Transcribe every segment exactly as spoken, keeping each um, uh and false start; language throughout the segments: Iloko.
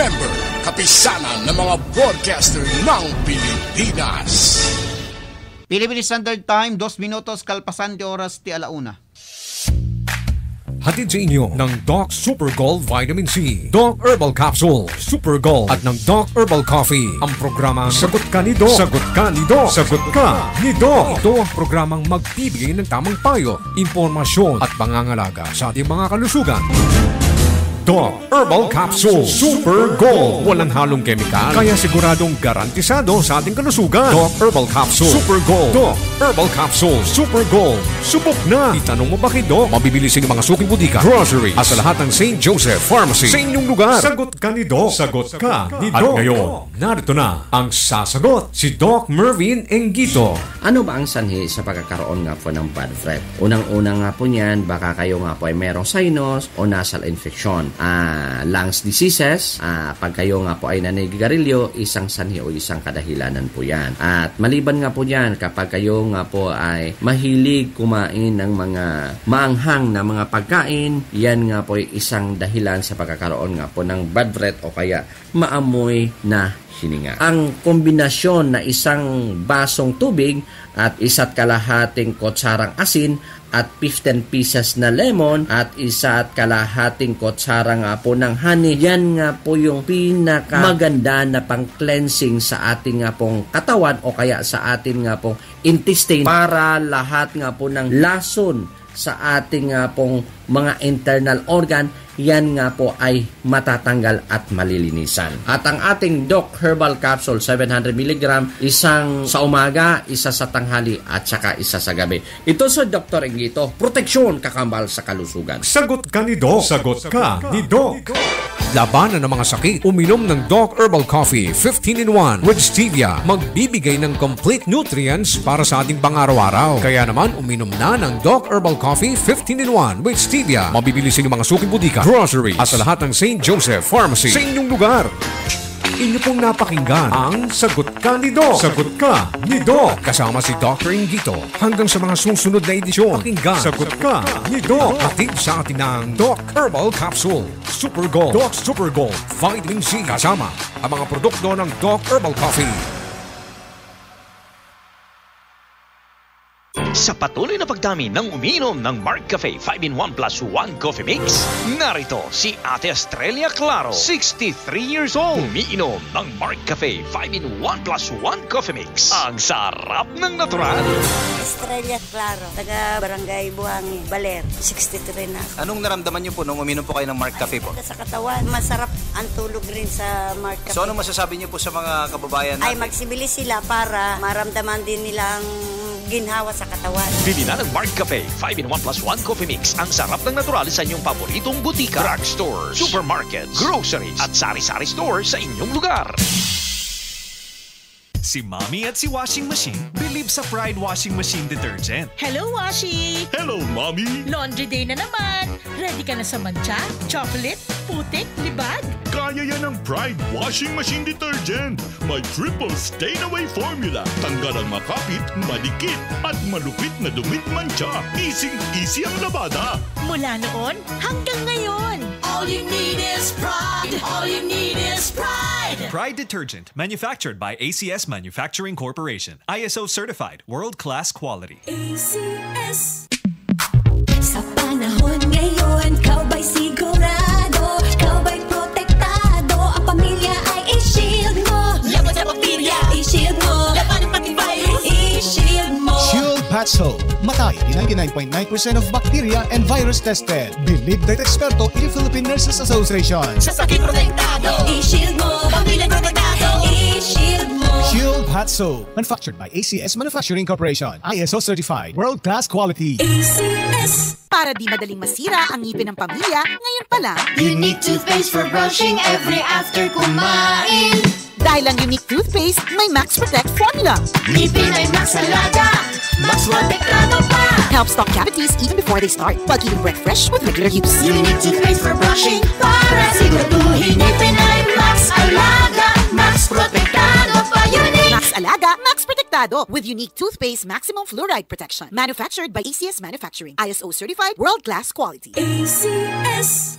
Member, kapisanan ng mga broadcaster ng Pilipinas. Philippine Standard Time, dos minutos kalpasan ti oras ti alauna. Hatid sa inyo ng Doc Super Gold Vitamin C, Doc Herbal Capsule, Super Gold, at ng Doc Herbal Coffee, ang programang Sagot Ka ni Doc. Sagot Ka ni Doc. Sagot Ka ni Doc. Ito ang programang magbibigay ng tamang payo, impormasyon, at pangangalaga sa ating mga kalusugan. Doc Herbal Capsule Super Gold. Walang halong kemikal, kaya siguradong garantisado sa ating kalusugan. Doc Herbal Capsule Super Gold. Doc Herbal Capsule Super Gold. Subok na! Itanong mo ba kay Doc? Mabibili sa inyong mga suking butika, grocery, at sa lahat ng Saint Joseph Pharmacy sa inyong lugar. Sagot Ka ni Doc. Sagot Ka ni Doc. At ngayon, narito na ang sasagot, si Doc Mervin Engito. Ano ba ang sanhi sa pagkakaroon nga po ng bad breath? Unang-una nga po niyan, baka kayo nga po ay merong sinus o nasal infection, ah, lungs diseases, ah, pag kayo nga po ay nanigarilyo, isang sanhi o isang kadahilanan po yan. At maliban nga po dyan, kapag kayo nga po ay mahilig kumain ng mga maanghang na mga pagkain, yan nga po ay isang dahilan sa pagkakaroon nga po ng bad breath o kaya maamoy na hininga. Ang kombinasyon na isang basong tubig at isa't kalahating kutsarang asin at fifteen pieces na lemon at isa't kalahating kutsara nga po ng honey, yan nga po yung pinakamaganda na pang-cleansing sa ating nga pong katawan o kaya sa ating nga pong intestine para lahat nga po ng lason sa ating nga pong mga internal organ, yan nga po ay matatanggal at malilinisan. At ang ating Doc Herbal Capsule, seven hundred milligram, isang sa umaga, isa sa tanghali, at saka isa sa gabi. Ito sa Doktor Engito, proteksyon kakambal sa kalusugan. Sagot Ka ni Doc. Sagot Ka ni Doc. Labanan ang mga sakit. Uminom ng Doc Herbal Coffee fifteen in one with stevia. Magbibigay ng complete nutrients para sa ating pang-araw-araw. Kaya naman, uminom na ng Doc Herbal Coffee fifteen in one with stevia. Mabibili sa inyong mga suking butika, grocery, at sa lahat ng Saint Joseph Pharmacy sa inyong lugar. Inyo pong napakinggan ang Sagot Ka ni Doc. Sagot Ka ni Doc. Kasama si Doktor Ingito. Hanggang sa mga susunod na edisyon, pakinggan Sagot Ka ni Doc. Hatid sa atin ng Doc Herbal Capsule Super Gold. Doc Super Gold Vitamin C. Kasama ang mga produkto ng Doc Herbal Coffee. Sa patuloy na pagdami ng umiinom ng Mark Cafe five in one plus one Coffee Mix, narito si Ate Estrella Claro, sixty-three years old. Umiinom ng Mark Cafe five in one plus one Coffee Mix. Ang sarap ng natural. Estrella Claro, taga Barangay Buhangi, Baler, sixty-three na. Anong naramdaman niyo po nung uminom po kayo ng Mark Cafe po? Sa katawan, masarap ang tulog rin sa Mark Cafe. So, ano masasabi niyo po sa mga kababayan natin? Ay, magsibili sila para maramdaman din nilang ginhawa sa katawan. Bili na ng Mark Cafe five in one plus one Coffee Mix. Ang sarap ng natural sa inyong paboritong butika, drugstores, supermarkets, groceries, at sari-sari store sa inyong lugar. Si Mommy at si Washing Machine believe sa Pride Washing Machine Detergent. Hello, Washi! Hello, Mommy! Laundry day na naman! Ready ka na sa mantsa, chocolate, putik, libag? Kaya yan ng Pride Washing Machine Detergent. May triple stain away formula. Tanggal ang makapit, madikit, at malupit na dumi't mantsa. Easy-easy ang labada. Mula noon hanggang ngayon. All you need is Pride. All you need is Pride. Pride Detergent, manufactured by A C S Manufacturing Corporation. I S O certified, world-class quality. A C S. Sa panahon ngayon, ikaw ba'y sigurado? Ikaw ba'y protektado? Ang pamilya ay i-shield mo. Laban sa bakterya. I-shield mo. Labanan pati virus. I-shield mo. Shield Patso. Matay di ninety-nine point nine percent of bacteria and virus tested. Believed by eksperto in Philippine Nurses Association. Sa sakit protektado. I-shield mo. Pamilya protektado. I-shield mo. Shield Patso. Manufactured by A C S Manufacturing Corporation. I S O certified. World-class quality. A C S. Para di madaling masira ang ngipin ng pamilya, ngayon pa lang. Unique toothpaste for brushing every after kumain. Dahil ang Unique toothpaste may Max Protect formula. Ngipin ay Max Alaga, Max Protektado pa. Help stop cavities even before they start, while keeping breath fresh with regular use. Unique toothpaste for brushing para siguraduhin ngipin ay Max Alaga, Max Protektado pa. Unique. Max Alaga, Max Protektado with Unique Toothpaste Maximum Fluoride Protection. Manufactured by A C S Manufacturing. I S O certified, world-class quality. A C S.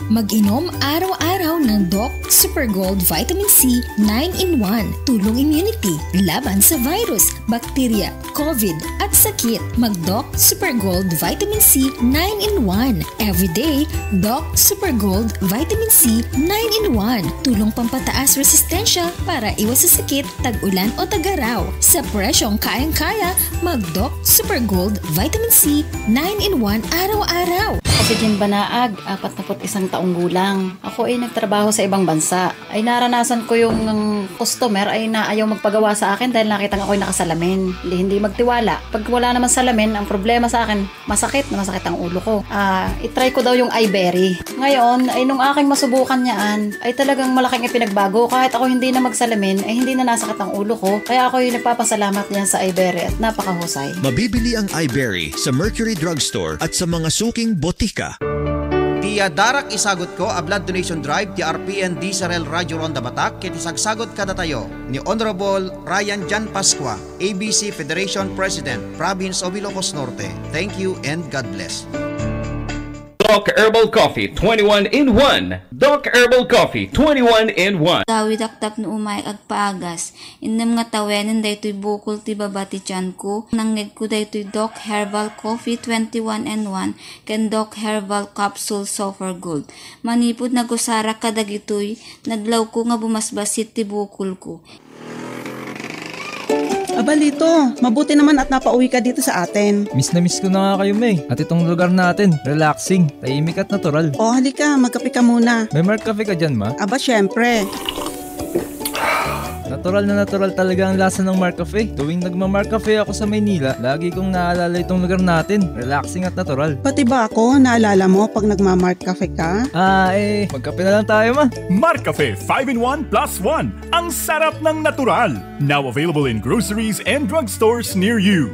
Mag-inom araw-araw ng Doc Super Gold Vitamin C nine in one. Tulong immunity laban sa virus, bakterya, COVID at sakit. Mag-Doc Super Gold Vitamin C nine in one. Everyday, Doc Super Gold Vitamin C nine in one. Tulong pampataas resistensya para iwas sa sakit, tag-ulan o tag-araw. Sa presyong kayang-kaya, mag-Doc Super Gold Vitamin C nine in one araw-araw. Ako si Jim Banaag, apatnapu't isang taong gulang. Ako ay nagtrabaho sa ibang bansa. Ay naranasan ko yung customer ay naayaw magpagawa sa akin dahil nakita nga ako'y nakasalamin. Hindi, hindi magtiwala. Pag wala naman salamin, ang problema sa akin, masakit na masakit ang ulo ko. Ah, itry ko daw yung Iberry. Ngayon, ay nung aking masubukan yaan, ay talagang malaking ipinagbago. Kahit ako hindi na magsalamin, ay hindi na nasakit ang ulo ko. Kaya ako'y nagpapasalamat yan sa Iberry at napakahusay. Mabibili ang Iberry sa Mercury Drugstore at sa mga suking botika. Ti addarak isagutko a blood donation drive ti R P N D S R L Radio Ronda Batak ket isagsagut kadatayo ni Honorable Ryan Jan Pascua, A B C Federation President, Province of Ilocos Norte. Thank you and God bless. Doc Herbal Coffee twenty-one in one. Doc Herbal Coffee twenty-one in one. Dawidak tapno umay agpaagas. Innem nga tawenen daytoy bukol ti baba ti tianko. Nangngegko daytoy Doc Herbal Coffee twenty-one in one ken Doc Herbal Capsule Super Gold. Manipud nagusarak kadagitoy, nadlawko nga bumasbasit ti bukolko. Abalito, mabuti naman at napauwi ka dito sa atin. Miss na miss ko na nga kayo, May. At itong lugar natin, relaxing, tahimik at natural. O, halika, magkape ka muna. May Mark Cafe ka dyan, Ma? Aba, syempre. Natural na natural talaga ang lasa ng Mark Cafe. Tuwing nagma-Mark Cafe ako sa Maynila, lagi kong naalala itong lugar natin. Relaxing at natural. Pati ba ako, naalala mo pag nagma-Mark Cafe ka? Ah, eh, magkape na lang tayo, Ma. Mark Cafe five in one plus one. Ang sarap ng natural. Now available in groceries and drugstores near you.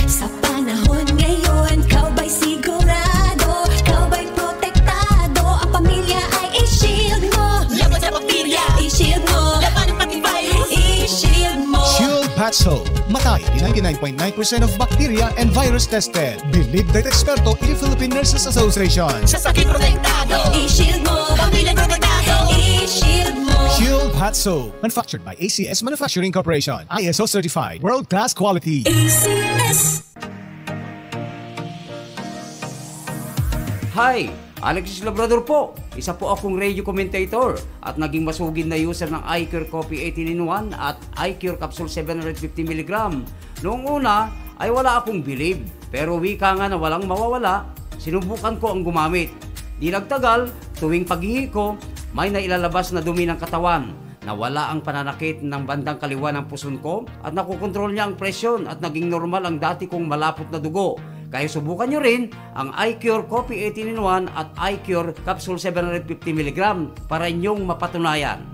Sa panahon ngayon, ikaw ba'y sigurado? Ikaw ba'y protektado? Ang pamilya ay i-shield mo. Laban sa bakterya, i-shield mo. Laban ng pati virus, i-shield mo. Shield Patso. Matay di ninety-nine point nine percent of bacteria and virus tested. Believed by eksperto in the Philippine Nurses Association. Sa sakit protektado, i-shield mo. Pamilya protektado, i-shield mo. Shield Patso. Manufactured by A C S Manufacturing Corporation. I S O certified. World class quality. A C S. Hi! Alexis Labrador po. Isa po akong radio commentator at naging masugid na user ng iCure Coffee eighteen in one at iCure Capsule seven hundred fifty milligram. Noong una ay wala akong bilib, pero wika nga na walang mawawala, sinubukan ko ang gumamit. Di nagtagal, tuwing paghihi ko, may nailalabas na dumi ng katawan. Nawala ang pananakit ng bandang kaliwa ng puson ko at nakokontrol niya ang presyon at naging normal ang dati kong malapot na dugo. Kaya subukan nyo rin ang iCure Coffee eighteen in one at iCure Capsule seven hundred fifty milligram para inyong mapatunayan.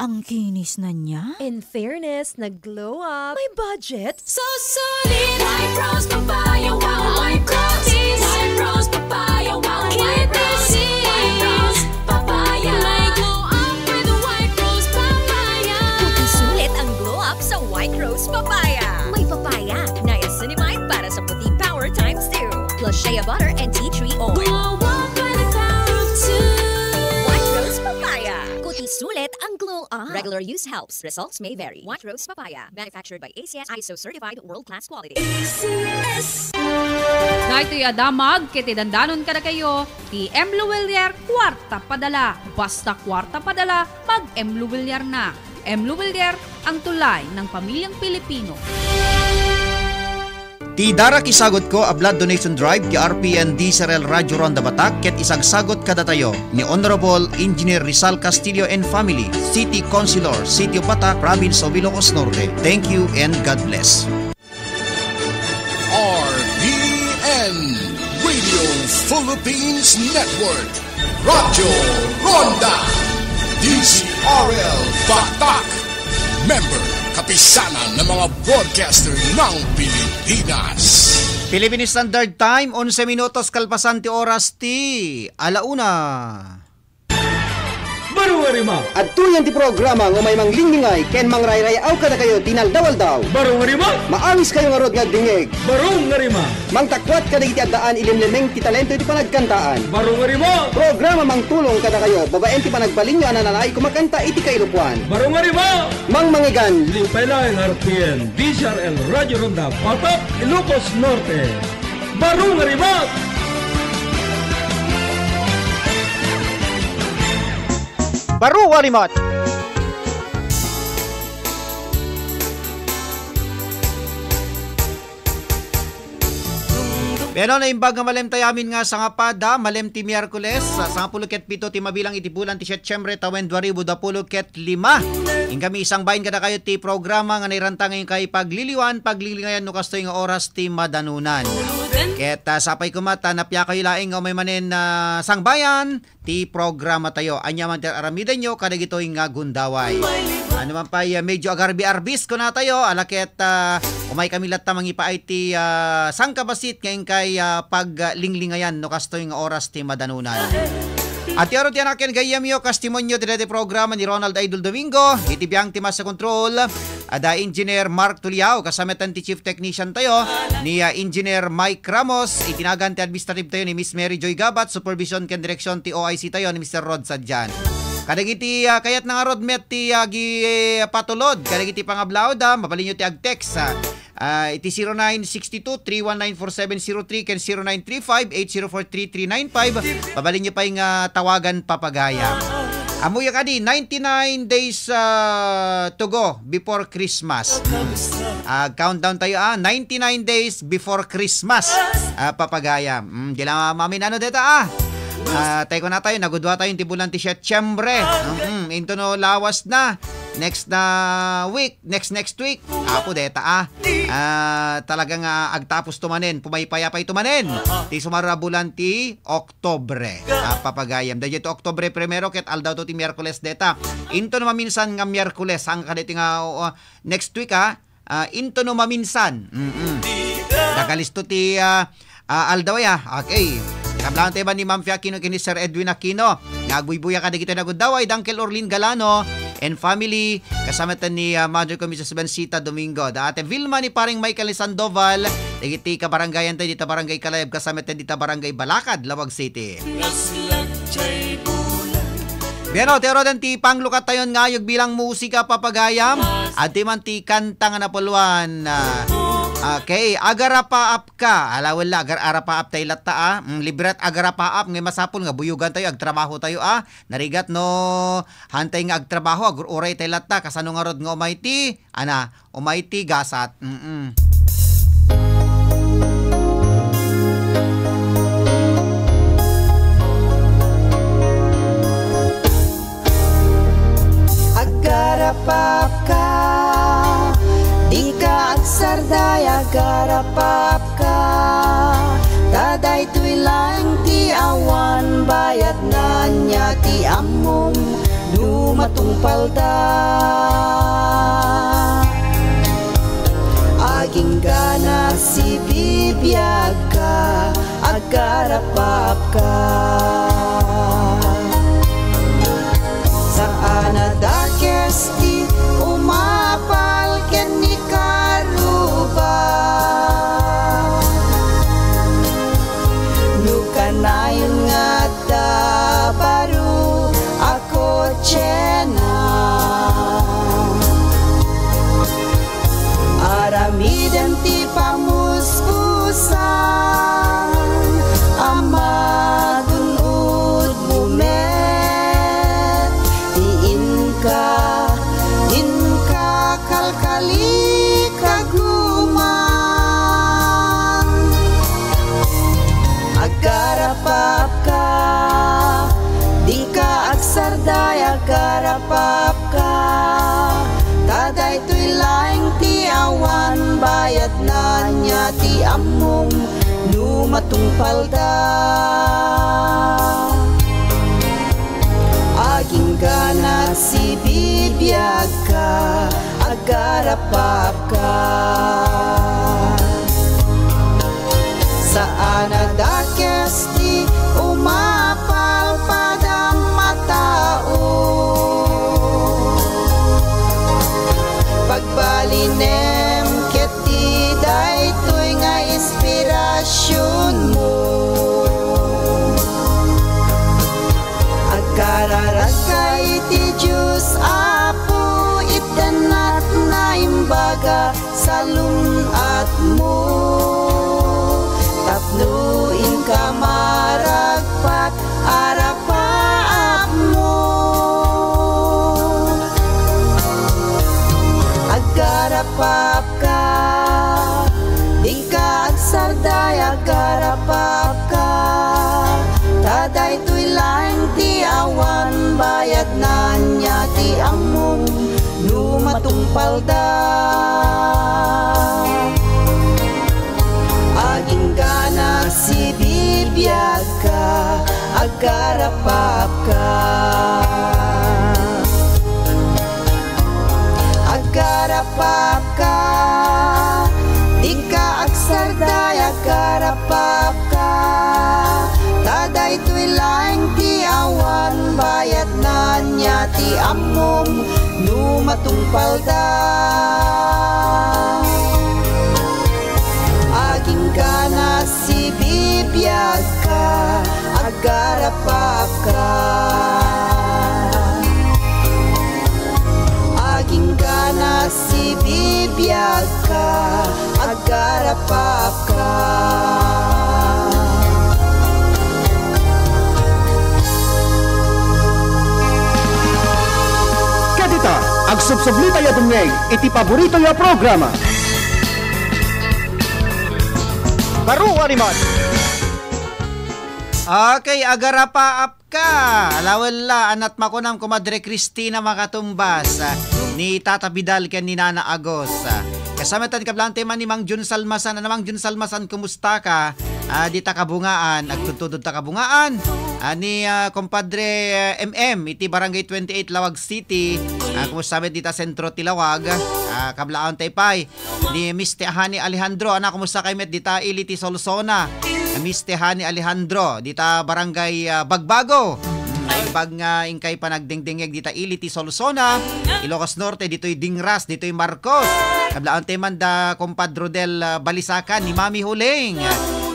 Ang kinis na niya? In fairness, nag-glow up. May budget? So solid! White Rose Papaya, wow! White Rose! White Rose Papaya, wow! White Rose! White Rose Papaya! May glow up with White Rose Papaya! Puti sulit ang glow up sa White Rose Papaya. May papaya, niacinamide para sa puti power times two. Plus shea butter and tea tree oil. Glow up with the power of two. White Rose Papaya. Puti sulit ang glow up. Regular use helps. Results may vary. White Rose Papaya. Manufactured by A C S, I S O certified, world-class quality. A C S. Daytoy a damag ket idandanon kadakayo ti M. Luwilier Kwarta Padala. Basta kwarta padala, mag-M. Luwilier na. M. Luwilier, ang tulay ng pamilyang Pilipino. Ti darak isagutko a blood donation drive ti R P N D S R L Radio Ronda Batak ket isagsagut kadatayo ni Honorable Engineer Rizal Castillo and family, City Councilor, City of Batak, Province of Ilocos Norte. Thank you and God bless. R P N, Radio Philippines Network, Radyo Ronda, D Z R L Batak, member, Kapisanan ng mga Broadcaster ng Pilipinas. Philippine Standard Time, onse minutos kalpasan ti oras ti alauna. Baro nga rima. Adtoyen ti programa nga umay manglinglingay ken mangrayrayaaw kadakayo ti inaldaw-aldaw. Baro nga rima. Maawis kayo ngarud nga agdingngeg. Baro nga rima. Mangtakuat kadagiti addaan ilimlimeng ti talento iti panagkantaan. Baro nga rima. Programa mangtulong kadakayo babaen ti panagbalinyo a nananaay kumakanta iti kailokoan. Baro nga rima. Mangmangigan. Limpay laeng R P N, D Z R L, Radyo Ronda, Patap, Ilocos Norte. Baro nga rima. Baro a rimat! Bueno, naimbag nga malem tayo amin nga sangapada, malem ti Miyerkules, sa sangapulo ket pito ti mabilang iti bulan ti Setyembre, tawen dua ribu dua pulo ket lima. Inkami isangbayen kadakayo ti programa nga nairanta nga inkay pagliliwan, paglinglingayan no kastoy nga oras ti madanunan. Ket, ah, sapay koma ta napiakayo laeng nga umay manen, ah, sangbayan, ti programa tayo. Ania man ti aramidenyo kadagitoy nga gundaway. Ano man pay, ah, medyo agarbi-arbis kuna tayo, ala ket, ah, umay kami latta mangipaay ti, ah, sangkabassit nga inkay, ah, paglinglingayan no kastoy nga oras ti madanunan. At yaro ti anak ken gayyemyo, kas timonyo ti daytoy programa ni Ronald Idol Domingo, iti biang ti Master Control, ada Engineer Mark Tuliao, kasama ti Chief Technician tayo, ni, ah, Engineer Mike Ramos, iti nagan ti administrative tayo ni Miss Mary Joy Gabat, supervision ken direksyon ti O I C tayo ni Mister Rod Sadian. Kadagiti, ah, kayatna ngarud met ti, ah, agipatulod kadagiti pangablaawda, mabalinyo ti agtext, ah, ah, iti zero nine six two, three one nine, four seven zero three ken zero nine three five, eight zero four, three three nine five. Mabalinyo pay nga tawagan, Papagayam. Ammoyo kadi, ninety-nine days, ah, to go before Christmas. Ah, countdown tayo, ah. Ninety-nine days before Christmas. Ah, Papagayam. Mm, di lang mamin ano deta, ah. Ah, tayo na tayo, nagudua tayo ti bulan ti Setyembre. Mm, into no lawas na. Next na week, next, next week. Apo, deta, ah. Ah, talaga nga agtapos to manen, pumaypaya pay to manen. Ti sumarra bulan ti Oktobre. Ah, Papagayam. Daytoy Oktobre primero, ket aldaw to ti Miyerkules deta. Into no maminsan nga Miyerkules, saan kadaytoy nga, o, next week, ah. Ah, into no maminsan. Mm-mm. Nakalisto ti, ah, ah, aldaw, ya. Okay. Kablawan tayo ba ni Ma'am Fia Aquino ken ni Sir Edwin Aquino? Nga agbuybuya kadagitoy nagudaway, Dangkel Orlin Galano and family, kasama tayo ni, ah, Mother ko, Missus Bensita Domingo. Da ate Vilma ni Pareng Michael ni Sandoval, dagiti kabarangayan tayo dita Barangay Kalayab, kasama tayo dita Barangay Balakad, Laoag City. Bien, o, ti arudan ti panglukat tayon nga ayog bilang musika, Papagayam. Adtoy man ti kanta nga napuluan, ah, okay, Agarapaap Ka. Ala, wala, agar-, arapaap tayo latta, ah. Mm, libre at agarapaap, nga masapul nga buyogan tayo, agtrabaho tayo, ah. Narigat no, hantay nga agtrabaho, agur-uray tayo latta. Kasano ngarud nga umay ti, ana, umay ti gasat. Mm-mm. Agarapaap ka, dika agsardaya, agarapaap ka. Ta daytoy laeng ti awan bayadna, ania ti ammom no matungpalda. Agingganak, sibibiag ka, agarapaap ka. Saan a dakes ti umapal ken ni karuba. No kanayon nga adda baro a kotsena. Aramiden ti pamuspusan a magun-odmo met ti inka, inka kalkalikaguman. Agarapaap ka, dika agsardaya, agarapaap ka. Ta daytoy laeng ti awan bayadna, ania ti ammom no matungpalda. Agingganak, sibibiag ka, agarapaap ka. Saan a dakes ti umapal, padam a tao. Lun-atmo, tapno inka maragpat, arapaapmo. Agarapaapka, dingka agsarday, agarapaapka. Ta daytoy laeng ti awan bayadna, ania ti ammom no matungpalda. Agingga nasibibiagka, agarapaapka. Agarapaapka, dingka agsarday, agarapaapka. Ta daytoy laeng ti awan bayadna, ania ti ammom no matungpalda. Agingga nasibibiagka, agarapaapka. Agingga nasibibiagka, agarapaapka. Kadita, agsubsublitayo a dumngeg iti paboritoyo a programa. Baro a rimat. Okay, agarapaap ka. Alawen la, anat makunam, Kumadre Cristina Makatumbas, ah, ni Tata Vidal ken ni Nana Agos. Ah, kasama tan kablaantayo man ni Mang Jun Salmasan. Ano, Mang Jun Salmasan, kumusta ka? Ah, dita Kabungaan, agtudtudod ta Kabungaan. Ah, ni, ah, Compadre, eh, M M, iti Barangay twenty-eight, Laoag City. Ah, kumusta met dita sentro ti Laoag? Ah, kablaantayo pay ni Miss Tehani Alejandro. Ana, kumusta kay met dita ili ti Solsona? Miss Tehani Alejandro, dita Barangay, ah, Bagbago. Mm, naimbag nga inkay panagdengdengngeg dita ili ti Solsona, Ilocos Norte, ditoy Dingras, ditoy Marcos. Kablaantayo man da Compadre Rodel, ah, Balisakan, ni Mami Huling,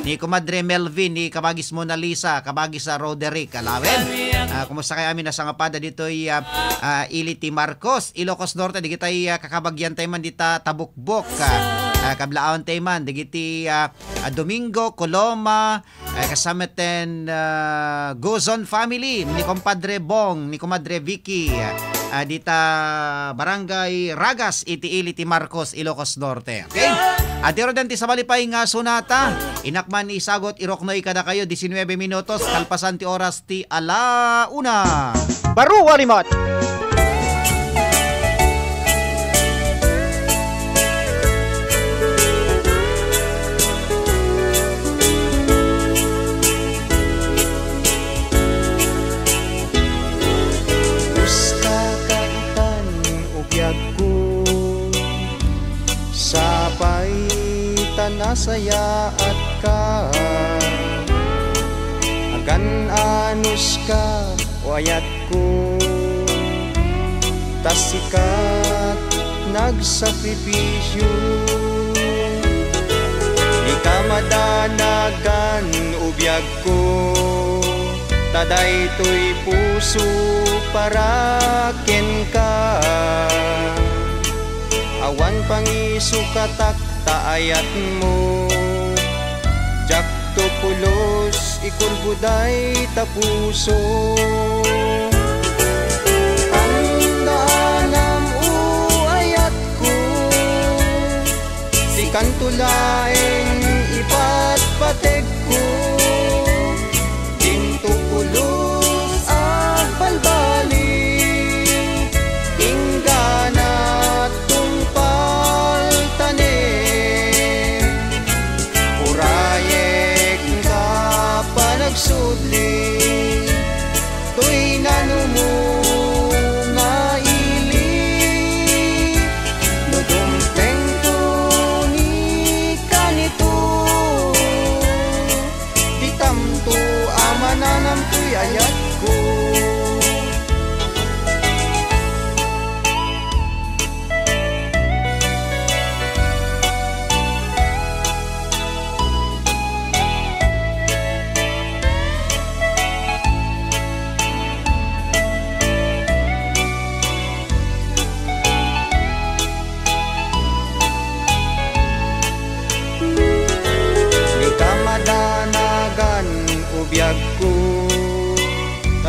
ni Comadre Melvin, ni Kabagis Mona Lisa, Kabagis, ah, Roderick, alawen. Ah, kumusta kay amin a sangapada ditoy, ah, ah, ili ti Marcos, Ilocos Norte, digitay, ah, kakabagiantayo man dita Tabuk Bok, ah, ah, kablaawentayo man dagiti, ah, ah, Domingo, Coloma, ah, kasama ten, ah, Gozon family, ni Compadre Bong, ni Comadre Vicky, ah, dita Barangay Ragas, iti ili ti Marcos, Ilocos Norte. Okay? Adda ruden ti sabali pay nga sonata. Innak man isagut, iruknoy kadakayo, diecinueve minutos, kalpasan ti oras ti ala una. Baro a rimat. Pusta ka itan, ubiagko, sapay ta nasayaatka. Agan-anuska, o ayatko, ta sika ti nagsakripisio. Dika madanagan, ubiagko, ta daytoy puso para kenka. Awan pangisukatak ta ayatmo. Diakto pulos ikulbo dayta puso. Tandaan, o ayatko, sikanto laeng ipatpategko. Dinto pulos agbalbaliw, inggana tungpal tanem. Urayek nga panagsubli, toy nanumo nga ili, no dumplengko ni kanito.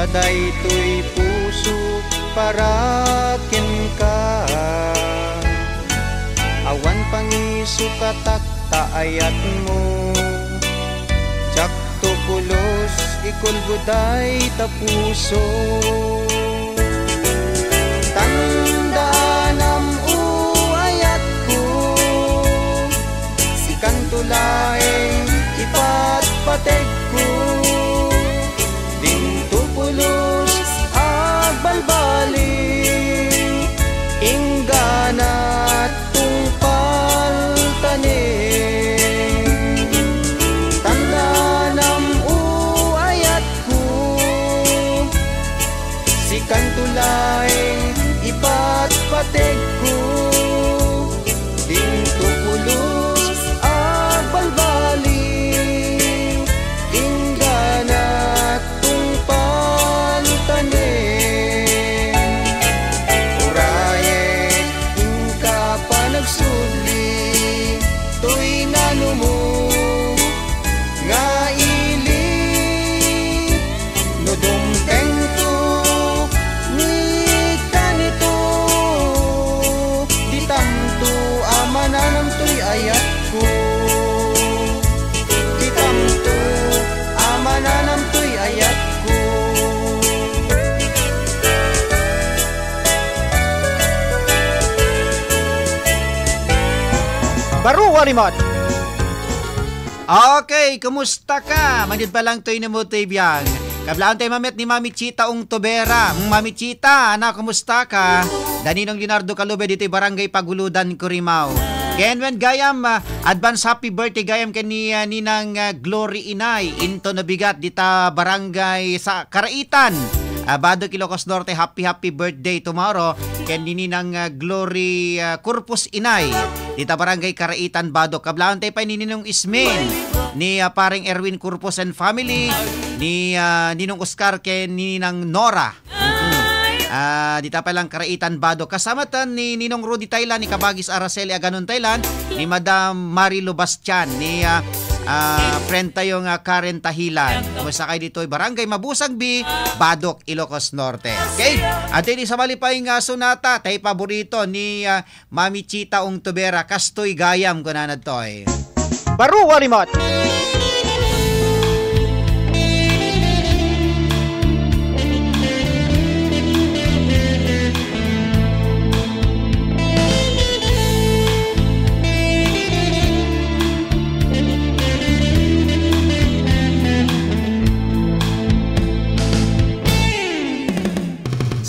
Daytoy pusok para kenka. Awan pangisukatak ta ayatmo. Diakto pulos ikulbo dayta puso. Tandaanam, o ayatko, sikanto laeng ipatpategko. Dinto pulos agbalbaliw, inggana tungpal tanem. Tandaanam, o ayatko, sikanto laeng ipatpategko. Dinto pulos agbalbaliw, inggana tungpal tanem. Uray inka panagsubli toy nanumo nga ili. No dumtengto ni kanito, ditanto a mananam toy ayatko. Ditanto a mananam toy ayatko. Baro a rimmat. Okay, kumusta ka? Mangted pa lang toy ni Mutoy Biang. Kablaantayo mamet ni Mami Chita Ong Tubera. Mm, Mami Chita, ana, kumusta ka? Da Ninong Leonardo Calube ditoy Barangay Paguludan, Corimao. Ken wen gayam, ah, advance happy birthday gayam ken ni, ah, Ninang, ah, Glory Inay. Into no bigat dita barangay sa Karaitan. Ah, Badoc, Ilocos Norte, happy, happy birthday tomorrow. Ken ni Ninang, ah, Glory, ah, Corpus Inay. Dita barangay Karaitan, Badoc. Kablaantayo pay ni Ninong Ismin, ni, ah, Pareng Erwin Corpus and family, ni, ah, Ninong Oscar ken ni Ninang Nora. Mm-mm. Ah, dita pay lang Karaitan, Badoc. Kasama ta ni Ninong Rudy Thailand, ni Kabagis Araceli Aganon Thailand, ni Madam Marilo Bastian, ni, ah, ah, friend tayo nga Karen Tahilan. Kumusta kayo ditoy Barangay Mabusag B, Badoc, Ilocos Norte. Okay? At ini sa mali pa yung, ah, sonata, tay paborito ni, ah, Mami Chita Ong Tubera, kastoy gayam, kunana toy. Baro a rimmat.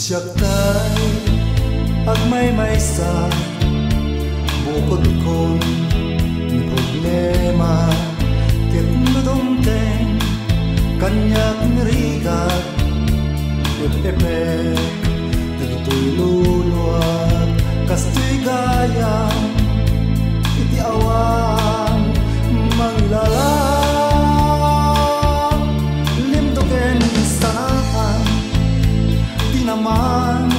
Siak tay agmaymaysa, bukodkon ni problema, ket no dumteng kaniak ni rigat, ep-epek dagitoy luluak, kastoy gayam iti awan mangilala. Limto ken sanaan, di naman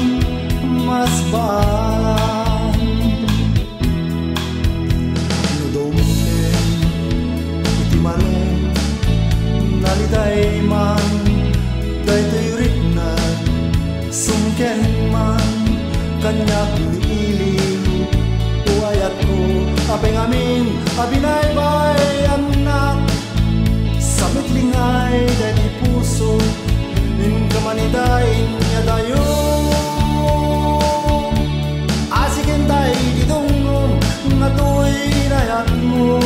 mas baan. No dumteng iti marim, naliday man daytoy rikna, sungken man kaniak ni ili, o ayatko, apay ngamin a binaybayannak. Sa mitlingay daydi puso, inka man ida inyadayo. Asigen daydi dungngom nga toy inayatmo,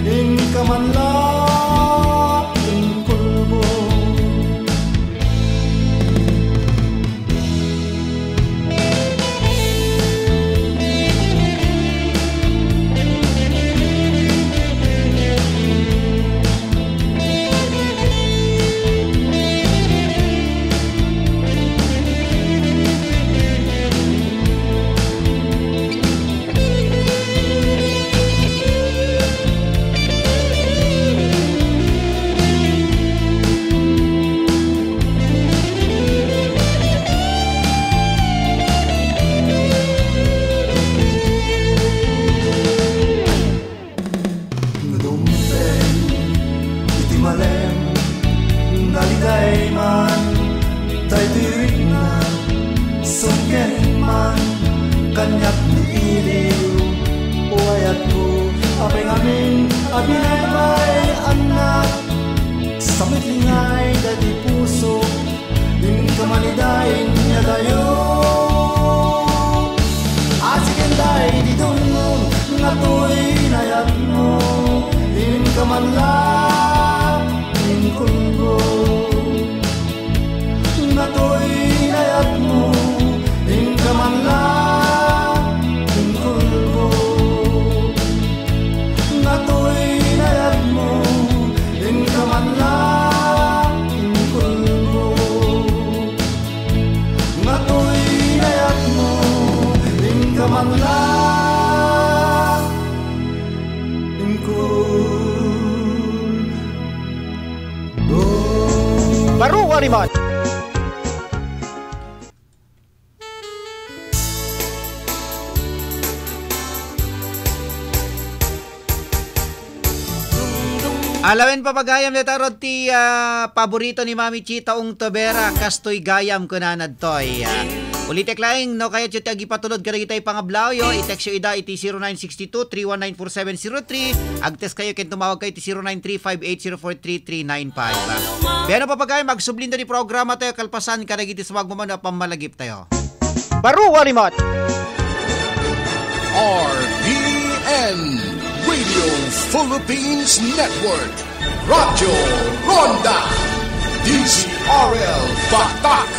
inka man la inkulbo. Amin a binaybay-annak, sa met lingay daydi puso, inka man ida inyadayo. Asigen daydi dumngom, ngatoy inayatmo, inka man la inkulbod. Ngatoy inayatmo, inka man la inkulbod. Ngatoy inayatmo, inka man la inkulbod. Ngatoy inayatmo, inka man la inkulbod. Baro a rimat. Alawen, papagayam deta rod ti, ah, paborito ni Mami Chita, Ungtobera, kastoy gayam kunana dtoy. Ah, ulitek laeng, no kayatyo ti agipatulod kadagitoy pangablawyo, i-text yo ida iti zero nine six two, three one nine, four seven zero three, agtext kayo ken tumawag kayo iti zero nine three five eight zero four three three nine five. Biano, papagayam, agsublinto ti programa tayo kalpasan kadagiti sumagmamano a pammalagip tayo. Baro a rimat. R P N Radio Philippines Network, Radyo Ronda, D Z R L Batak,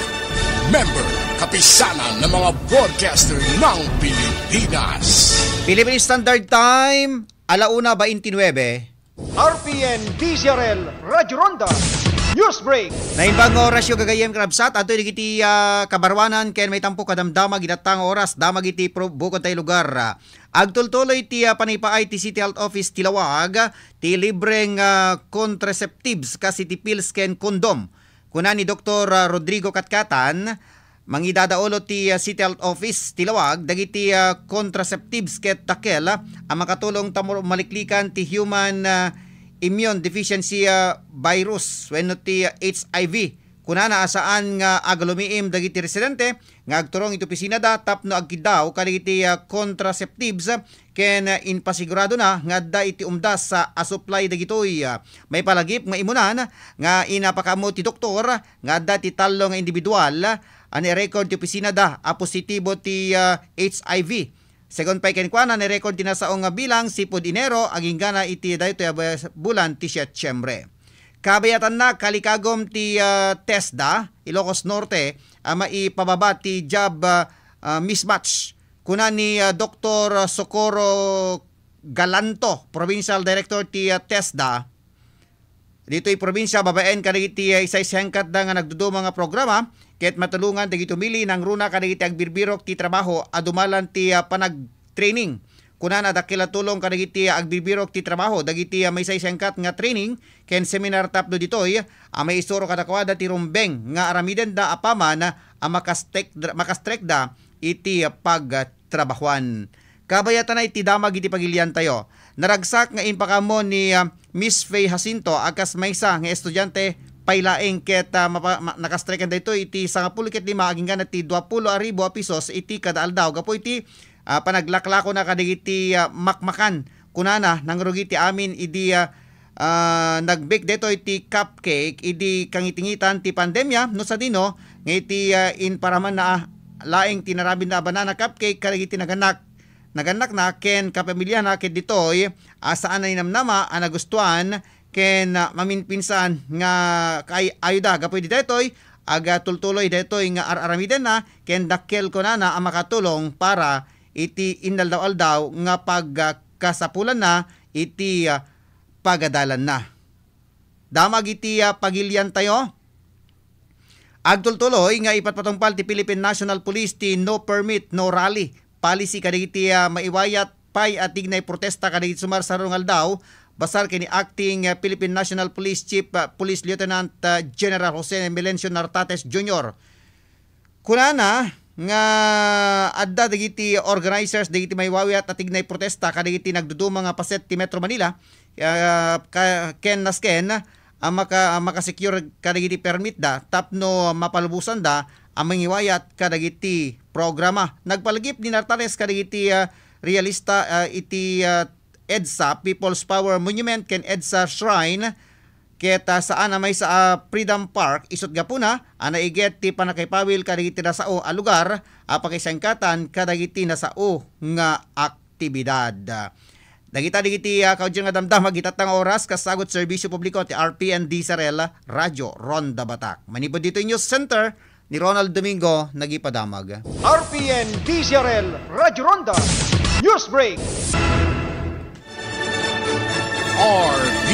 member, Kapisanan ng mga Broadcaster ng Pilipinas. Philippine Standard Time, ala una baintinuebe. R P N D Z R L Radyo Ronda News Break. Naimbag nga orasyo, gagayyem, karabsat, adtoy dagiti, ah, kabaruanan ken maitampo kadamdama ginatang oras, damag iti pro-, bukod tayo lugar. Ah, agtultuloy ti, ah, panaipaay ti City Health Office ti Laoag, ti libreng, ah, contraceptives kas iti pills ken kondom. Kuna ni Doktor, ah, Rodrigo Katkatan, mangidadaulo ti, ah, City Health Office ti Laoag dagiti, ah, contraceptives ket dakkel, ah, a makatulong ta maliklikan ti human, ah, immune deficiency, ah, virus wenno ti, ah, H I V. Kunana a saan nga agalumiim dagiti residente nga agturong iti opisinada tapno agkiddaw kadagiti, ah, contraceptives ken, ah, impasiguradona nga adda iti umdas, ah, a supply dagitoy. Ah, maipalagip nga imunan nga inapakaammo ti doktor nga adda ti tallo nga individual a nairecord ti opisinada a positibo ti, ah, H I V. Segun pay kenkuana, nairecord ti nasao nga bilang sipud Enero agingga na iti daytoy a bes-, bulan ti Setyembre. Kabayatanna, kalikagum ti, ah, TESDA, Ilocos Norte, a maipababa ti job, ah, ah, mismatch. Kuna ni, ah, Doktor Socorro Galanto, Provincial Director ti, ah, TESDA, ditoy probinsya, babaen kadagiti, ah, isaysengkatda nga nagduduma nga programa, ket matulongan dagiti umili nangruna kadagiti agbirbirok ti trabaho a dumalan ti, ah, panag-training. Kunana, dakkel a tulong kadagiti, ah, agbirbirok ti trabaho dagiti, ah, maisaysengkat nga training ken seminar tapno ditoy, ah, maisuro kadakuada ti rumbeng nga aramidenda apaman a makastek-, makastrekda iti, ah, pag-, trabahuan. Kabayatan iti damag iti pagiliantayo. Naragsak nga impakaammo ni, ah, Miss Faye Jacinto a kas maysa nga estudiante pay laeng ket, ah, mapa-, ma-, nakastrekan daytoy iti sangapulo ket lima agingga na ti duapulo a ribu a pesos iti kada aldaw gapu iti, ah, panaglaklako na kadagiti, ah, makmakan. Kunana, nangrugi ti amin idi, ah, ah, nag-bake daytoy ti cupcake idi kangitingitan ti pandemia, no sadino nga iti, ah, imparamanna, ah, laeng ti narabidna a banana cupcake kadagiti nagannak-, nagannakna ken kapamilyana ket ditoy, ah, saan a ninamnama a nagustuan ken, ah, maminpinsan nga kaay-ayoda. Gapu iti daytoy, agtultuloy daytoy nga ar-aramidenna ken dakkel kunana a makatulong para iti inaldaw-aldaw nga pagkasapulanna iti, ah, pagadalanna. Damag iti, ah, pagiliantayo. Agtultuloy nga ipatpatungpal ti Philippine National Police ti no permit, no rally policy kadagiti, ah, maiwayat pay a tignay protesta kadagiti sumarsaro nga aldaw, basar ken ni Acting, ah, Philippine National Police Chief, ah, Police Lieutenant, ah, General Jose Melencio Nartates Junior. Kunana nga adda dagiti organizers dagiti maiwayat a tignay protesta kadagiti nagduduma nga paset ti Metro Manila, ah, ka-, ken nasken a maka-, a makasecure kadagiti permitda tapno mapalubosanda a mangiwayat kadagiti programa. Nagpalagip ni Nartates kadagiti, ah, realista, ah, iti, ah, EDSA People's Power Monument ken EDSA Shrine, ket, ah, saan a maysa a Freedom Park, isut' gapuna a naiget ti pannakaipawil kadagiti nasao a lugar a pakisangkatan kadagiti nasao nga aktibidad. Dagita dagiti, ah, kaudyan nga damdama iti dayta nga oras, kasagut serbisyo publiko ti R P N D Z R L Radyo Ronda Batak. Manipud ditoy News Center, ni Ronald Domingo nagipadamag. R P N D Z R L Radyo Ronda News Break. R P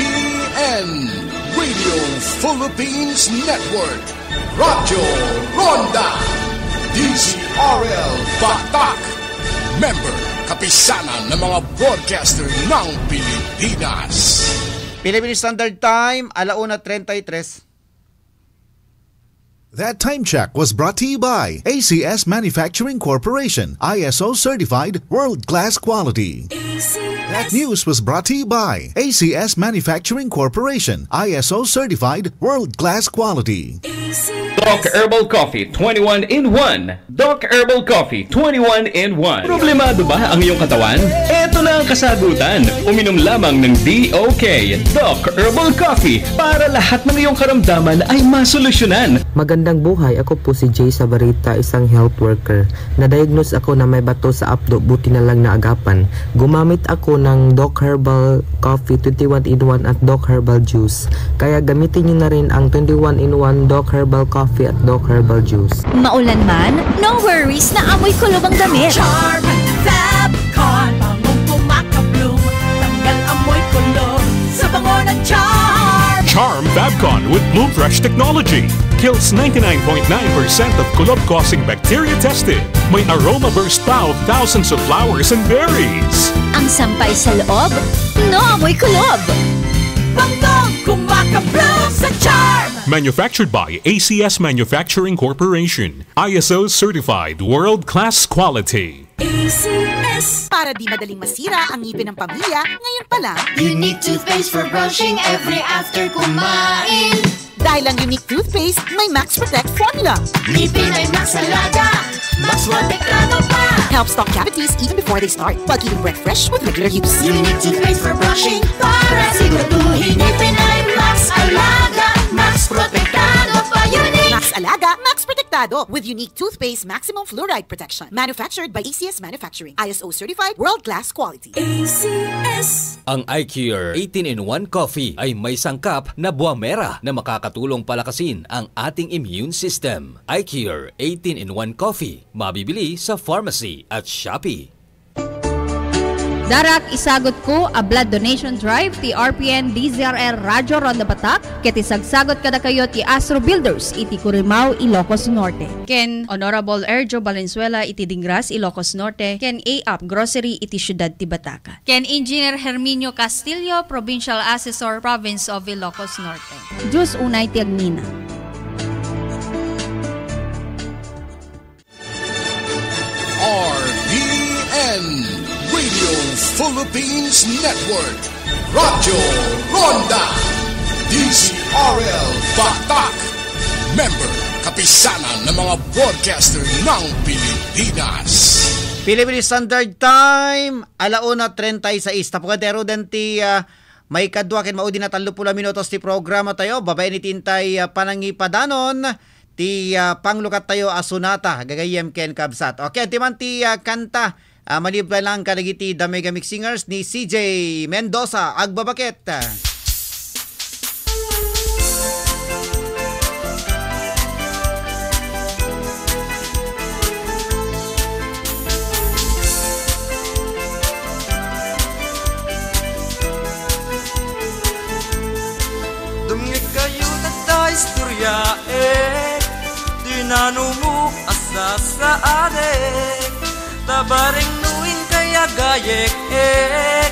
N Radio Philippines Network, Radyo Ronda, D Z R L Batak, member, Kapisanan ng mga Broadcaster ng Pilipinas. Philippine Standard Time, ala una treinta y tres. That time check was brought to you by A C S Manufacturing Corporation, I S O certified, world-class quality. That news was brought to you by A C S Manufacturing Corporation, I S O certified, world-class quality. Doc Herbal Coffee twenty-one in one. Doc Herbal Coffee twenty-one in one. Problemado ba ang iyong katawan? Eto na ang kasagutan. Uminom lamang ng D O K, Doc Herbal Coffee, para lahat ng iyong karamdaman ay masolusyonan. Magandang buhay, ako po si Jay Sabarita, isang health worker. Na-diagnose ako na may bato sa apdo, buti na lang naagapan. Gumamit ako ng Doc Herbal Coffee twenty-one in one at Doc Herbal Juice. Kaya gamitin niyo na rin ang twenty-one in one Doc Herbal Coffee at Doc Herbal Juice. Maulan man, no worries na amoy kulob ang damit. Charm Fab Con, bangong kumaka-bloom, tanggal amoy kulob sa bango ng Charm. Charm Fab Con with Bloom Fresh technology kills ninety-nine point nine percent of kulob-causing bacteria tested. May aroma burst pa of thousands of flowers and berries. Ang sampay sa loob, no amoy kulob. Bangong kumaka-bloom sa Charm. Manufactured by A C S Manufacturing Corporation. I S O certified, world-class quality. A C S. Para di madaling masira ang ngipin ng pamilya, ngayon pa lang. Unique toothpaste for brushing every after kumain. Dahil ang Unique toothpaste may Max Protect formula. Ngipin ay Max Alaga, Max Protektado pa. Helps stop cavities even before they start, while keeping breath fresh with regular use. Unique toothpaste for brushing para siguraduhin ngipin ay Max Alaga, Max Protektado pa. Unique. Max Alaga, Max Protektado with Unique toothpaste maximum fluoride protection. Manufactured by A C S Manufacturing. I S O certified, world-class quality. A C S. Ang iCare eighteen-in-one Coffee ay may sangkap na buwamera na makakatulong palakasin ang ating immune system. iCare eighteen-in-one Coffee, mabibili sa pharmacy at Shopee. Darak, isagut ko a blood donation drive ti R P N D Z R L Radyo Ronda Batak, ket isagsagut kadakayo ti Astro Builders iti Curimao, Ilocos Norte. Ken Honorable Erjo Valenzuela iti Dingras, Ilocos Norte, ken A Up Grocery iti Siudad ti Bataca. Ken Engineer Herminio Castillo, Provincial Assessor, Province of Ilocos Norte. Diyos unay ti agnina. R P N Radio Philippines Network, Radyo Ronda, D Z R L Batak, member, Kapisanan ng mga Broadcaster ng Pilipinas. Philippine Standard Time, ala una treinta y seis. Tapukan ti aruden ti, ah, maikadua ken maudi nga tallo puluh a minutos ti programa tayo. Babaen iti intay, ah, panangipadanon ti, ah, panglukat tayo a sonata, gagayyem ken kabsat. Okay, adtoy man ti, ah, kanta, ah, manipud lang kadagiti The Mega Mix Singers ni C J Mendoza, Agbabaket. Dumngeg kayo ta istoryaek ti nanumo a sasaadek, ta bareng no inkay agayek-ek,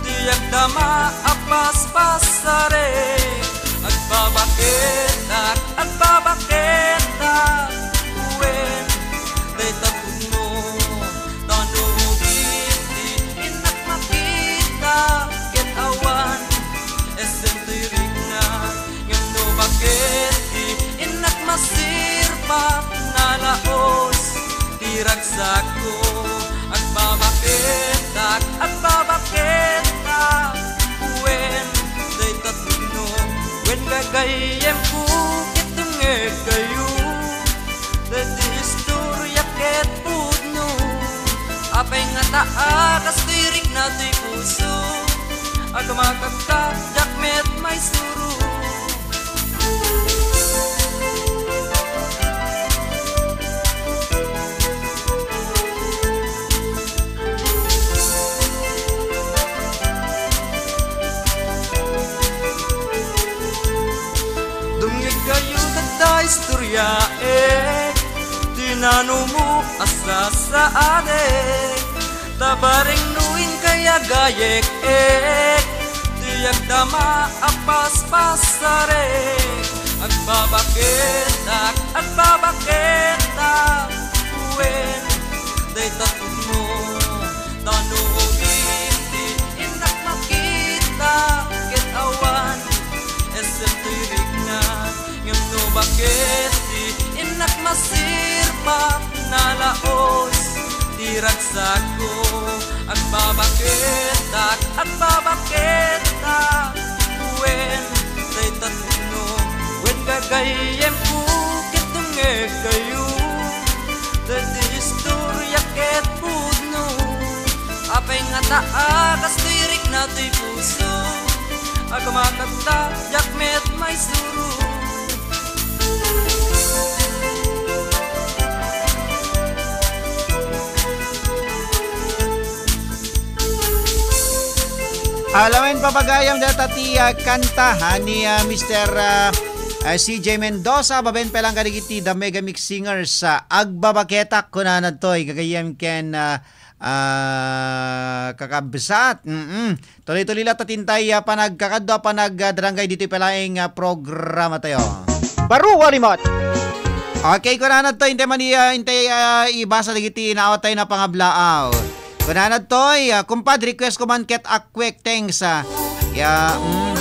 ti agdama a paspasarek. Agbabaketak, agbabaketak, wen, dayta pudno. Ta no di ti innak makita, ket awan essential rikna. Ngem no baket ti innak masirpak, nalaos ti ragsakko. Agbabaketak, agbabaketak. Gayyemko ket dengngegkayo, daytoy istorya ket pudno. Apay ngata a kastoy rikna toy puso, a kumakabkab diak met maisuro. Dengngegkayo dayta istoryaek, ti nanumo a sasaadek, ta bareng no inkay agayek-ek, ti agdama a paspasarek. Agbabaketak, agbabaketak, wen, dayta pudno. Ta no iti innak makita, ket awan isem ti rikna. Ngem no baket ti innak masirpak, nalaos ti ragsakko. Agbabaketak, agbabaketak, wen, dayta pudno. Wen, gagayyemko ket dengngegkayo, daytoy istorya ket pudno. Apay ngata a kastoy rikna toy puso, a kumakabkab diak met maisuro. Alawen, papagayam dayta ti, ah, kanta, ha, ni, ah, Mister, ah, ah, C J Mendoza, babaen pay lang kadagiti The Mega Mix Singers, ah, Agbabaketak, kunana ditoy, gagayyem ken, ah, ah, kakabsat. Mm-mm. Tuloy-tuloy latta ti intay, ah, panagkakadua, panagdarangay ditoy pay laeng, ah, programa tayo. Baro a limat. Okay, kunana ditoy, intay man, ah, intay, ah, ibasa dagiti inaawat tayo nga pangablaaw. Kunana ditoy, ah, kumpadre, request ko man ket a quick thanks, ah. Ya, mm.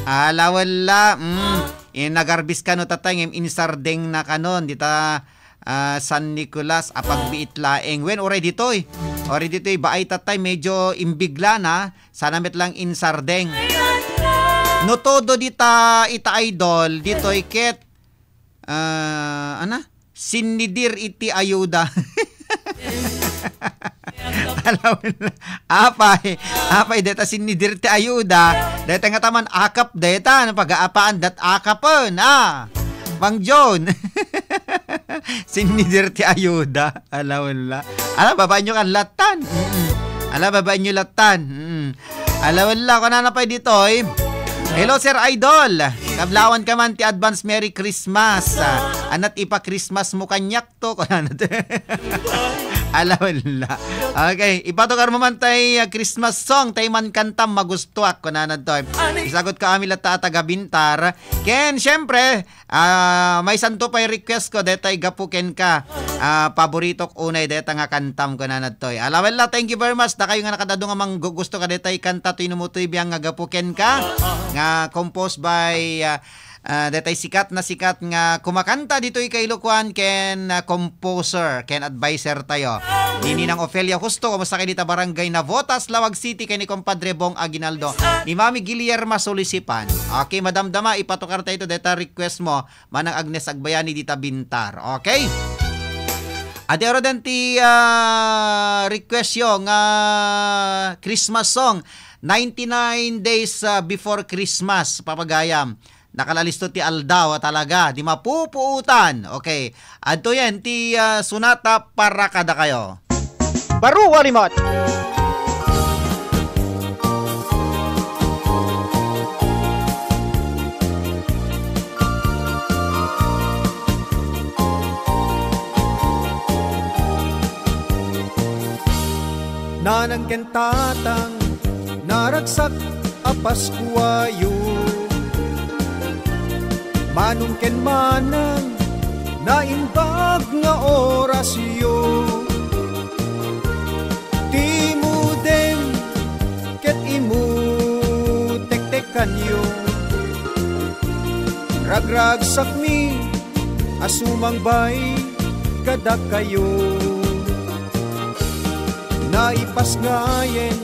Ala, wala, mm. Eh, nagarbis kano tatay, ngem insardeng na kanon, dita, ah, San Nicolas, a pagbiit laeng. Wen, uray ditoy. Uray ditoy, baay tatay, medyo imbigla na. Sana met lang insardeng. No todo dita, ita idol, ditoy ket, ah, ana? Sinnidir iti ayuda. Alam mo na. Apay, apay, deta sinnidir ti ayuda. Deta nga taman akap, deta, ano, pag-aapaan, dat akapen, ah. Mang John. Sinnidir ti ayuda. Ala, wala. Ala, babaen nyo kan latan. Mm-mm. Ala, babaen nyo latan. Mm. Ala, wala. Kunana pay ditoy. Hello, Sir Idol. Kablawan ka man ti advance Merry Christmas. Ah, anat ipa-Christmas mo kaniak to. Kunana to. Ala, wala. Okay. Ipatukar mo man tay, ah, Christmas song. Tay man kantam magustuak. Kunana to. Isagot ka amin latta a taga Bintar. Ken, syempre, Ah, maysanto pay request ko, detay gapu kenka. Ah, paboritok unay deta nga kantam, kunana ditoy. Ala, wala, thank you very much. Dakayo nga nakadado nga manggugusto ka detay kanta toy no mutoy biang nga gapu kenka. Nga composed by, ah, ah, detay sikat na sikat nga kumakanta ditoy Kailokuan ken, ah, composer ken adviser tayo. Ni Ninang Ofelia Justo, kumusta kay dita barangay Navotas, Laoag City, kay ni Compadre Bong Aguinaldo. Ni Mami Guillerma Solisipan. Okay, madamdama, ipatukar tayo ito, deta request mo. Manang Agnes Agbayani dita Bintar. Okay? Adi aro den ti, ah, request yo nga Christmas song, ninety-nine Days, ah, Before Christmas, papagayam. Nakalalisto ti aldaw, ah, talaga. Di mapupuutan. Okay. Adto yan ti, ah, sonata para kadakayo. Baro a limat. Nanang ken tatang, naragsak a Paskuayo. Manong ken manang, naimbag nga orasyo. Timudem ket imutektekanyo. Ragragsakmi a sumangbay kadakayo. Naipasngayen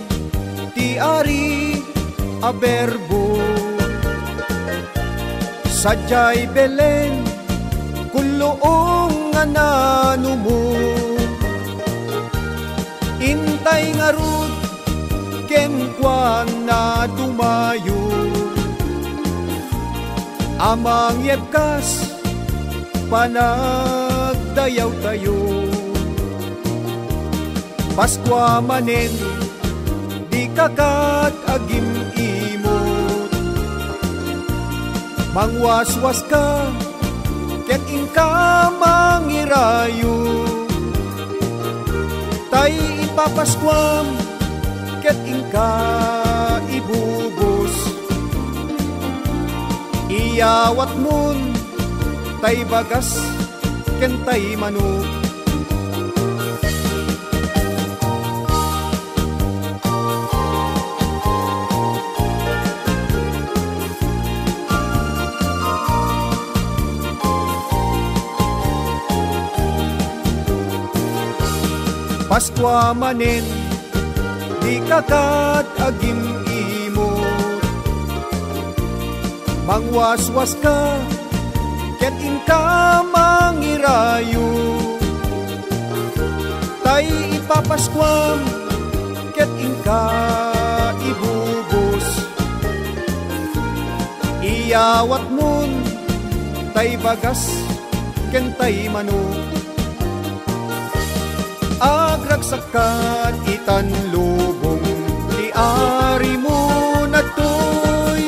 ti Ari a Berbo. Sadiay Belen, kulluong nga nanumo. Intay ngarud kenkuana dumayo. A mangyebkas panagdayawtayo. Paskua manen, dika ket agim-imot. Mangwaswaska ket inka mangirayo. Tay ipapaskuam ket inka ibubos. Iyawatmon tay bagas ken tay manok. Paskua manen, dika ket agim-imot. Mangwaswaska ket inka mangirayo. Tay ipapaskuam ket inka ibubos. Iyawatmon tay bagas ken tay manok. Agragsakan itan lubong ti arimo nattoy.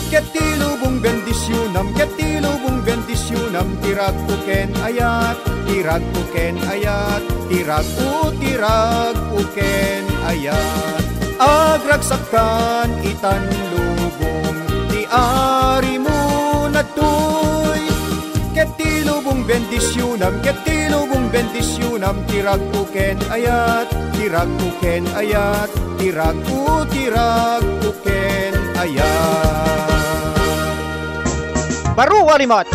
Ket ti lubong bendisionam, ket ti lubong bendisionam, ti ragko ken ayat, ti ragko ken ayat, ti ragko, ti ragko ken ayat. Agragsakan itan lubong ti arimo nattoy. Ket ti lubong bendisionam, ket ti lubong bendisionam, ti ragko ken ayat, ti ragko ken ayat, ti ragko, ti ragko ken ayat. Baro a rimat.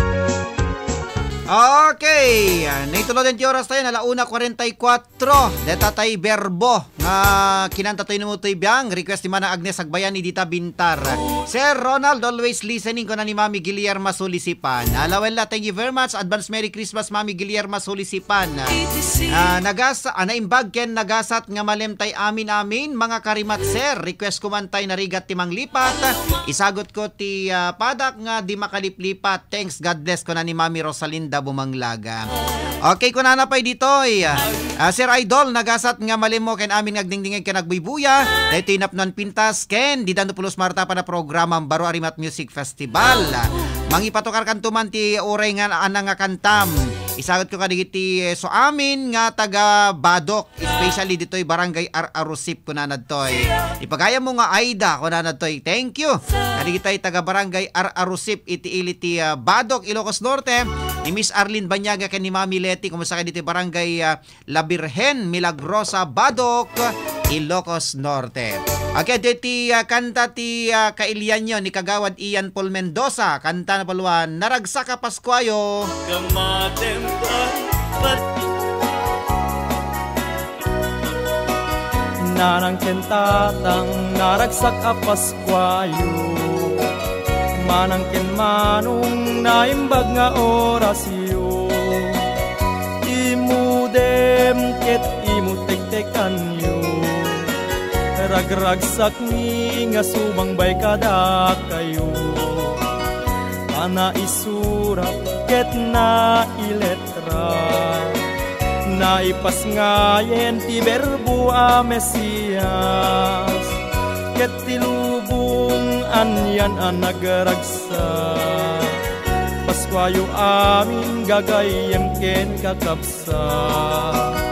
Okay, naituloden ti oras tayo, ala una kuarenta y kuatro. Deta tay Berbo nga kinanta tayo no toy biang, request ni Mana Agnes Agbayani dita Bintar. Sir Ronald, always listening, kuna ni Mami Guillerma Sulisipan. Ala, well, thank you very much. Advance Merry Christmas, Mami Guillerma Sulisipan. Ah, nagas-, ah, naimbag ken nagasat nga malem tay amin-amin, mga karimat, sir. Request ko man tay narigat ti manglipat. Isagot ko ti, ah, padak nga di makaliplipat. Thanks, God bless, kuna ni Mami Rosalinda Bumanglaga. Okay, kunana pay ditoy. Ah, Sir Idol, nagasat nga malem mo ken amin nga agdingdingeg ken agbuybuya. Daytoy napnuan pintas ken dida no pulos marta pa na programam Baro a Rimat Music Festival. Mangipatukarkanto man ti uray nga ana nga kantam. Isagot ko kadagiti, eh, so amin nga taga Badoc, especially ditoy Barangay Ar-Arusip, kunana ditoy. Ipagayam mo nga Aida, kunana ditoy. Thank you. Kadagitoy taga Barangay Ar-Arusip iti ili ti, ah, Badoc, Ilocos Norte, ni Miss Arlene Banyaga ken ni Mami Leti, kumusta kayo ditoy Barangay, ah, La Virgen Milagrosa, Badoc, Ilocos Norte. Okay, ditoy ti, ah, kanta ti, ah, kailianyo ni Kagawad Ian Paul Mendoza, kanta na palwa, Naragsak a Paskuayo. Kamatem-, Nanang ken tatang, naragsak a Paskuayo. Manang ken manong, naimbag nga orasyo. Imudem ket imutektekanyo. Ragragsak ni nga sumangbay kadakayo. A naisurat ket nailet ra. Naipasngayen ti Berbo a Mesias, ket ti lubong anian a nagragsak. Paskuayo amin gagayyem ken kakabsat.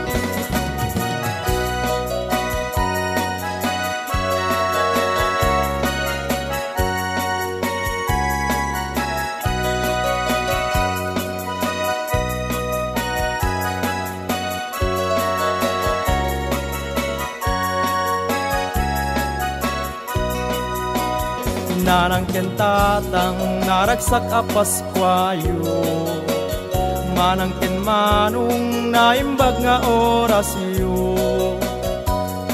Nanang ken tatang, naragsak a Paskuayo. Manang ken Manong, naimbag nga orasyo.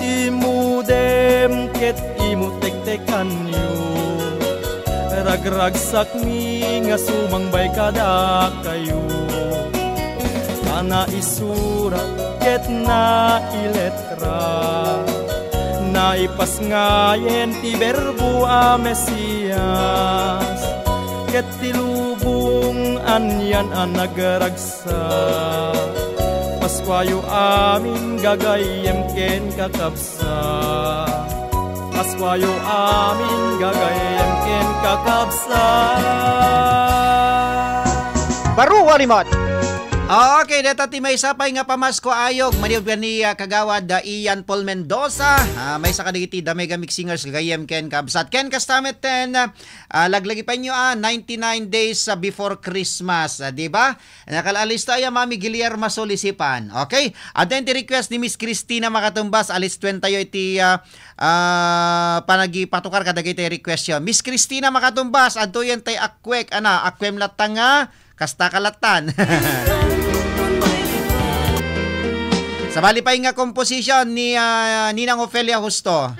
Imudem ket imutektekanyo. Ragragsakmi nga sumangbay kadakayo. A naisurat ket nailetra. Naipasngayen ti Berbo a Mesias. Ket ti lubong anian a nagragsak. Paskuayo amin gagayyem ken kakabsat. Paskuayo amin gagayyem ken kakabsat. Baro a limat. Ah, okay, deta ti maysa pay nga pamasko ayog, maniog ni, ah, Kagawad, ah, Ian Paul Mendoza. Ah, maysa kadagiti The Mega Mix Singers, gagayyem ken kabsat. Ken kasta met ten, ah, laglagi pay nyo, ah, ninety-nine days, ah, before Christmas, ah, di ba? Nakal-alista ya Mami Guillermo Solisipan. Okay? Adtoy ti request ni Miss Christina Makatumbas, alis twenty iti, ah, ah, panagipatukar kadagiti request yo. Miss Christina Makatumbas, adtoyen tay akwek, ana, akwem latta nga, kasta ka lattan. Sabali pay nga komposisyon ni, ah, Ninang Ofelia Justo.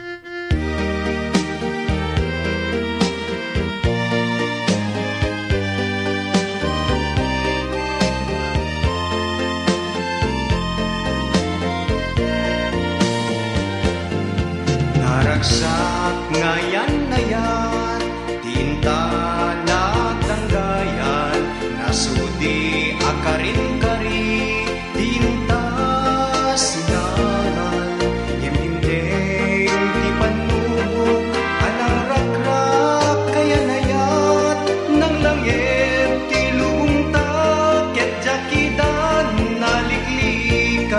Naragsak nga yan-ayan, ti inta nagdanggayan, nasudi a karin-kari, ti inta sinalan, ngem dimdeng ti pannubok a nangrakrak, kayan-ayat, nanglangeb ti lubongta, ket diak ida naliklikan.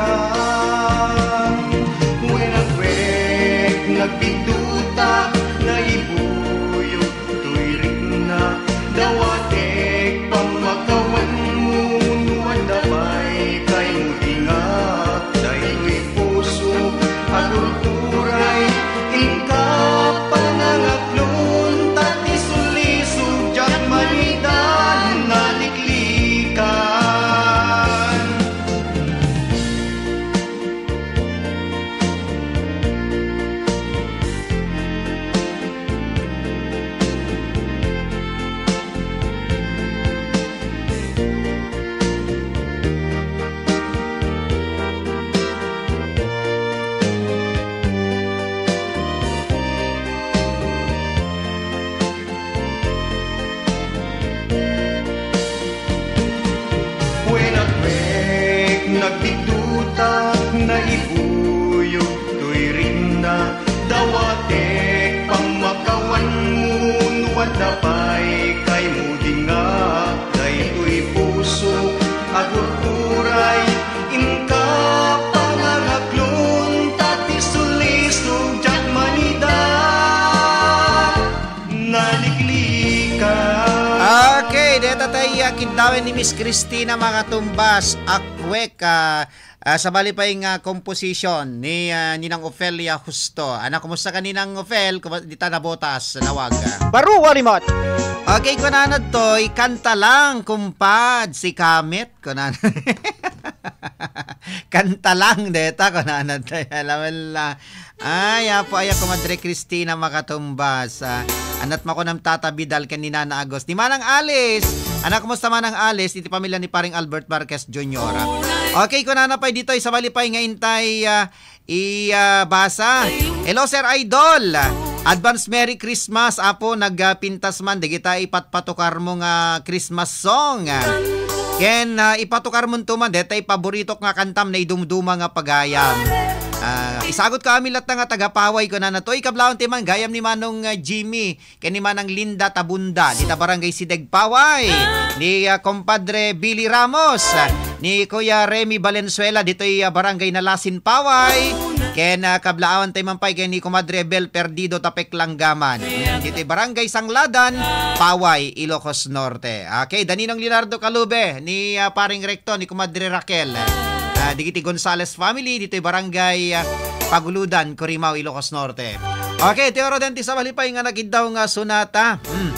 Wen akwek, nagbiddutag, naibuyok toy rikna, dawatek pammakawanmo, no adda pay kaymo dingak, daytoy pusok a turturay, inka panangaklon, ta ti sulisog diak man ida naliklikan. Wen akwek, nagbiddutag, naibuyok toy rikna, dawatek pammakawanmo, no adda pay kaymo dingak, daytoy pusok a turturay, inka panangaklon, ta ti sulisog diak man ida naliklikan. Okay, deta tay, ah, kiddawen ni Miss Christina Makatumbas, Akwek, ah, ah, sabali pay nga composition ni, ah, Ninang Ofelia Justo. Ana, kumusta ka, Ninang Ofel? Kuma-, dita nabotas, nawag, ah. Baro a limat. Okay, kunana toy, kanta lang, kumpad, si Kamet, kunana. Kanta lang, deta, kunana toy. Alam mo la. Ay, apo, aya, Kumadre Christina Makatumbas. Ah, anat makunam Tata Vidal ken ni Nana Agos. Ni Manang Alice. Anak, kumusta, Manang Alice? Iti pamilya ni Paring Albert Marquez Junior. Okay, kunana pay ditoy, sabali pay nga intay, ah, i, ah, basa. Hello, Sir Idol. Advance Merry Christmas, Apo. Nagpintas man, dagita ipatpatukar mo nga Christmas song. Ken, ah, ipatukar mo to man, detay paboritok nga kantam na idumduma nga pagayam. Ah, isagot ko amin latta nga taga Paway, kunana toy, kablawan ti man, gayam ni Manong, ah, Jimmy, ken ni Manang Linda Tabunda, dita Barangay Sideg, Paway, ni, ah, Compadre Billy Ramos, ah, ni Kuya Remy Valenzuela, ditoy, ah, Barangay Nalasin, Paway, ken, ah, kablaawan tayo man pay ken ni Comadre Bel Perdido Tapek Langgaman, ditoy Barangay Sangladan, Paway, Ilocos Norte. Okay, da Ninong Leonardo Calube, ni, ah, Paring Recto, ni Comadre Raquel. Ah, digiti Gonzales family, ditoy Barangay, ah, Paguludan, Corimao, Ilocos Norte. Okay, ti oro den ti sabali pay nga nakiddaw nga sonata. Hmm.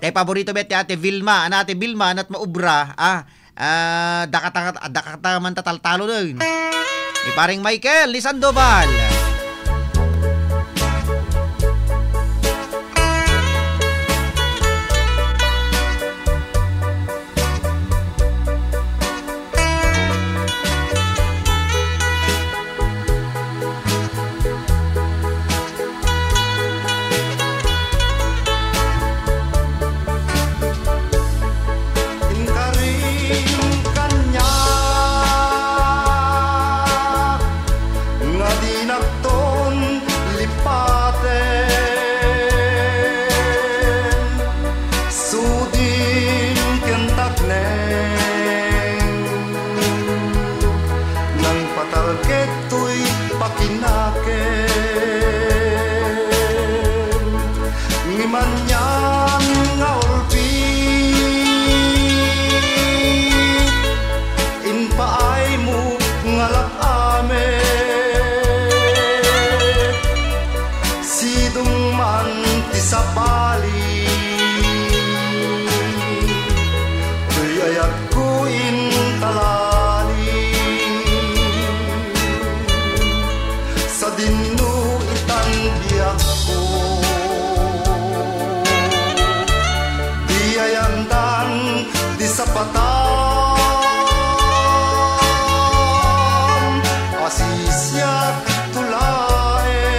Kay paborito bet ti Ate Vilma. Ana, Ate Vilma, anat maubra, ah, Ah, dakata, dakata man tataltalo dun. Ni paring Michael, ni Sandoval. Inkarim kaniak nga dinakton lipaten, sudim ken takneng, nangpatalked toy pakinakem. Ngem anian nga ulpi, impaaymo nga lak-amek, sidong man ti sabali, toy ayatko intalali. Sadinno itan biagko, di ayandan ti sapatan, asisiak to laeng,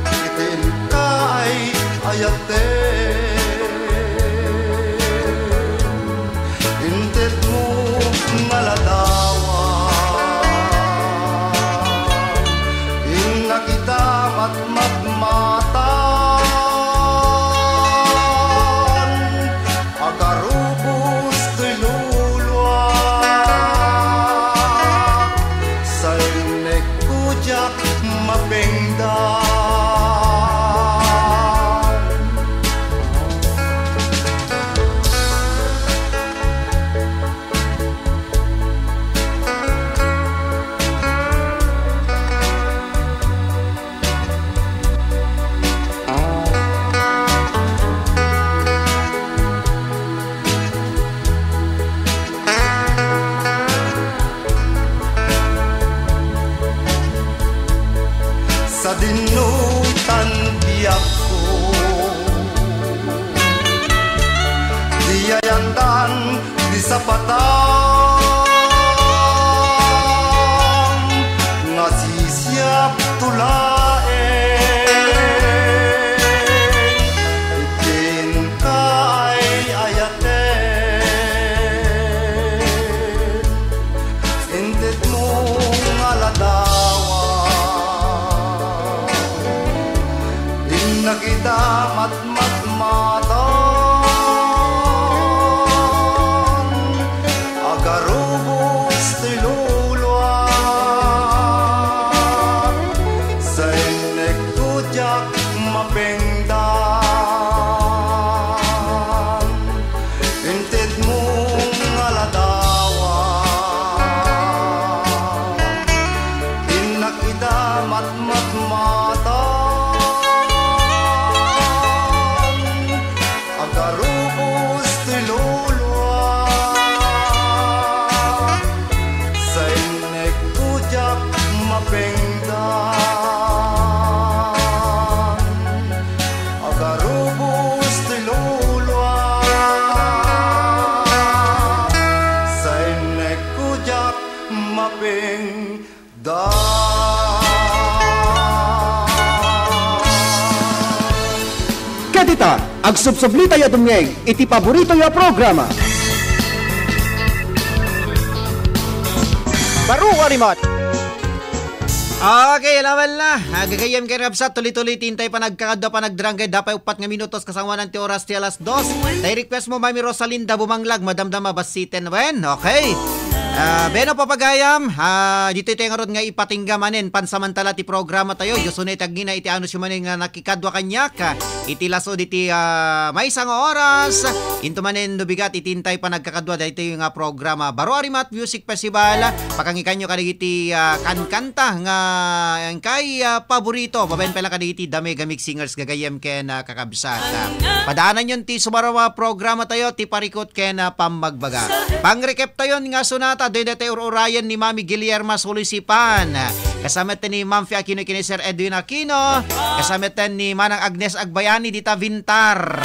iti inka ay ayaten. Intedmo nga ladawan, innak ita matmatmatan, agarubos toy luluak, saennek ko diak mapengda. Sadinno itan biagko, di ayandan ti sapatan, nga sisiak to laeng, iti inka ay ayaten. Intedmo nga ladawan, innak ita matmatmatan, agarubos ti luluak, saennek ko diak mapengdan. Intedmo nga ladawan, innak ita matmatmatan, agarubos ti luluak, saennek ko diak mapengdan. Agarubos ti luluak, saennek ko diak mapengdan. Ket ita, agsubsublitayo a dumngeg iti paboritoyo a programa. Baro a rimat. Okay, laban na. Agagayam ken kabsat, tuloy-tuloy ti intay panagkakadwa, panagdarangay, dapay uppat nga minutos kasangoanan ti oras ti alas dos. Tay request mo, Mami Rosalinda Bumanglag, madamdama basiten wen. Okay. Ah, beno, papagayam, ah, ditoy tayo ngarud nga ipatingga manen pansamantala ti programa tayo. Dios unay tagina iti anus manen nga nakikadua kaniak, ah, iti laso diti, ah, maysa nga oras. Into manen no bigat iti intay panagkakadua daytoy nga programa. Baro a Rimat Music Festival, pakangikanyo kadagiti, ah, kankanta nga inkay, ah, paborito. Babaen pay la kadagiti Dame Gamig Singers gagayyem ken, ah, kakabsat. Padaananyon ti sumaruno a programa tayo, ti parikot ken, ah, pammagbaga. Pangrekep tayon nga sonata, dayta ti ur-urayen ni Mami Guillerma Solisipan. Kasamet ni Ma'am Fi Aquino ken ni Sir Edwin Aquino. Kasamet ni Manang Agnes Agbayani dita Vintar.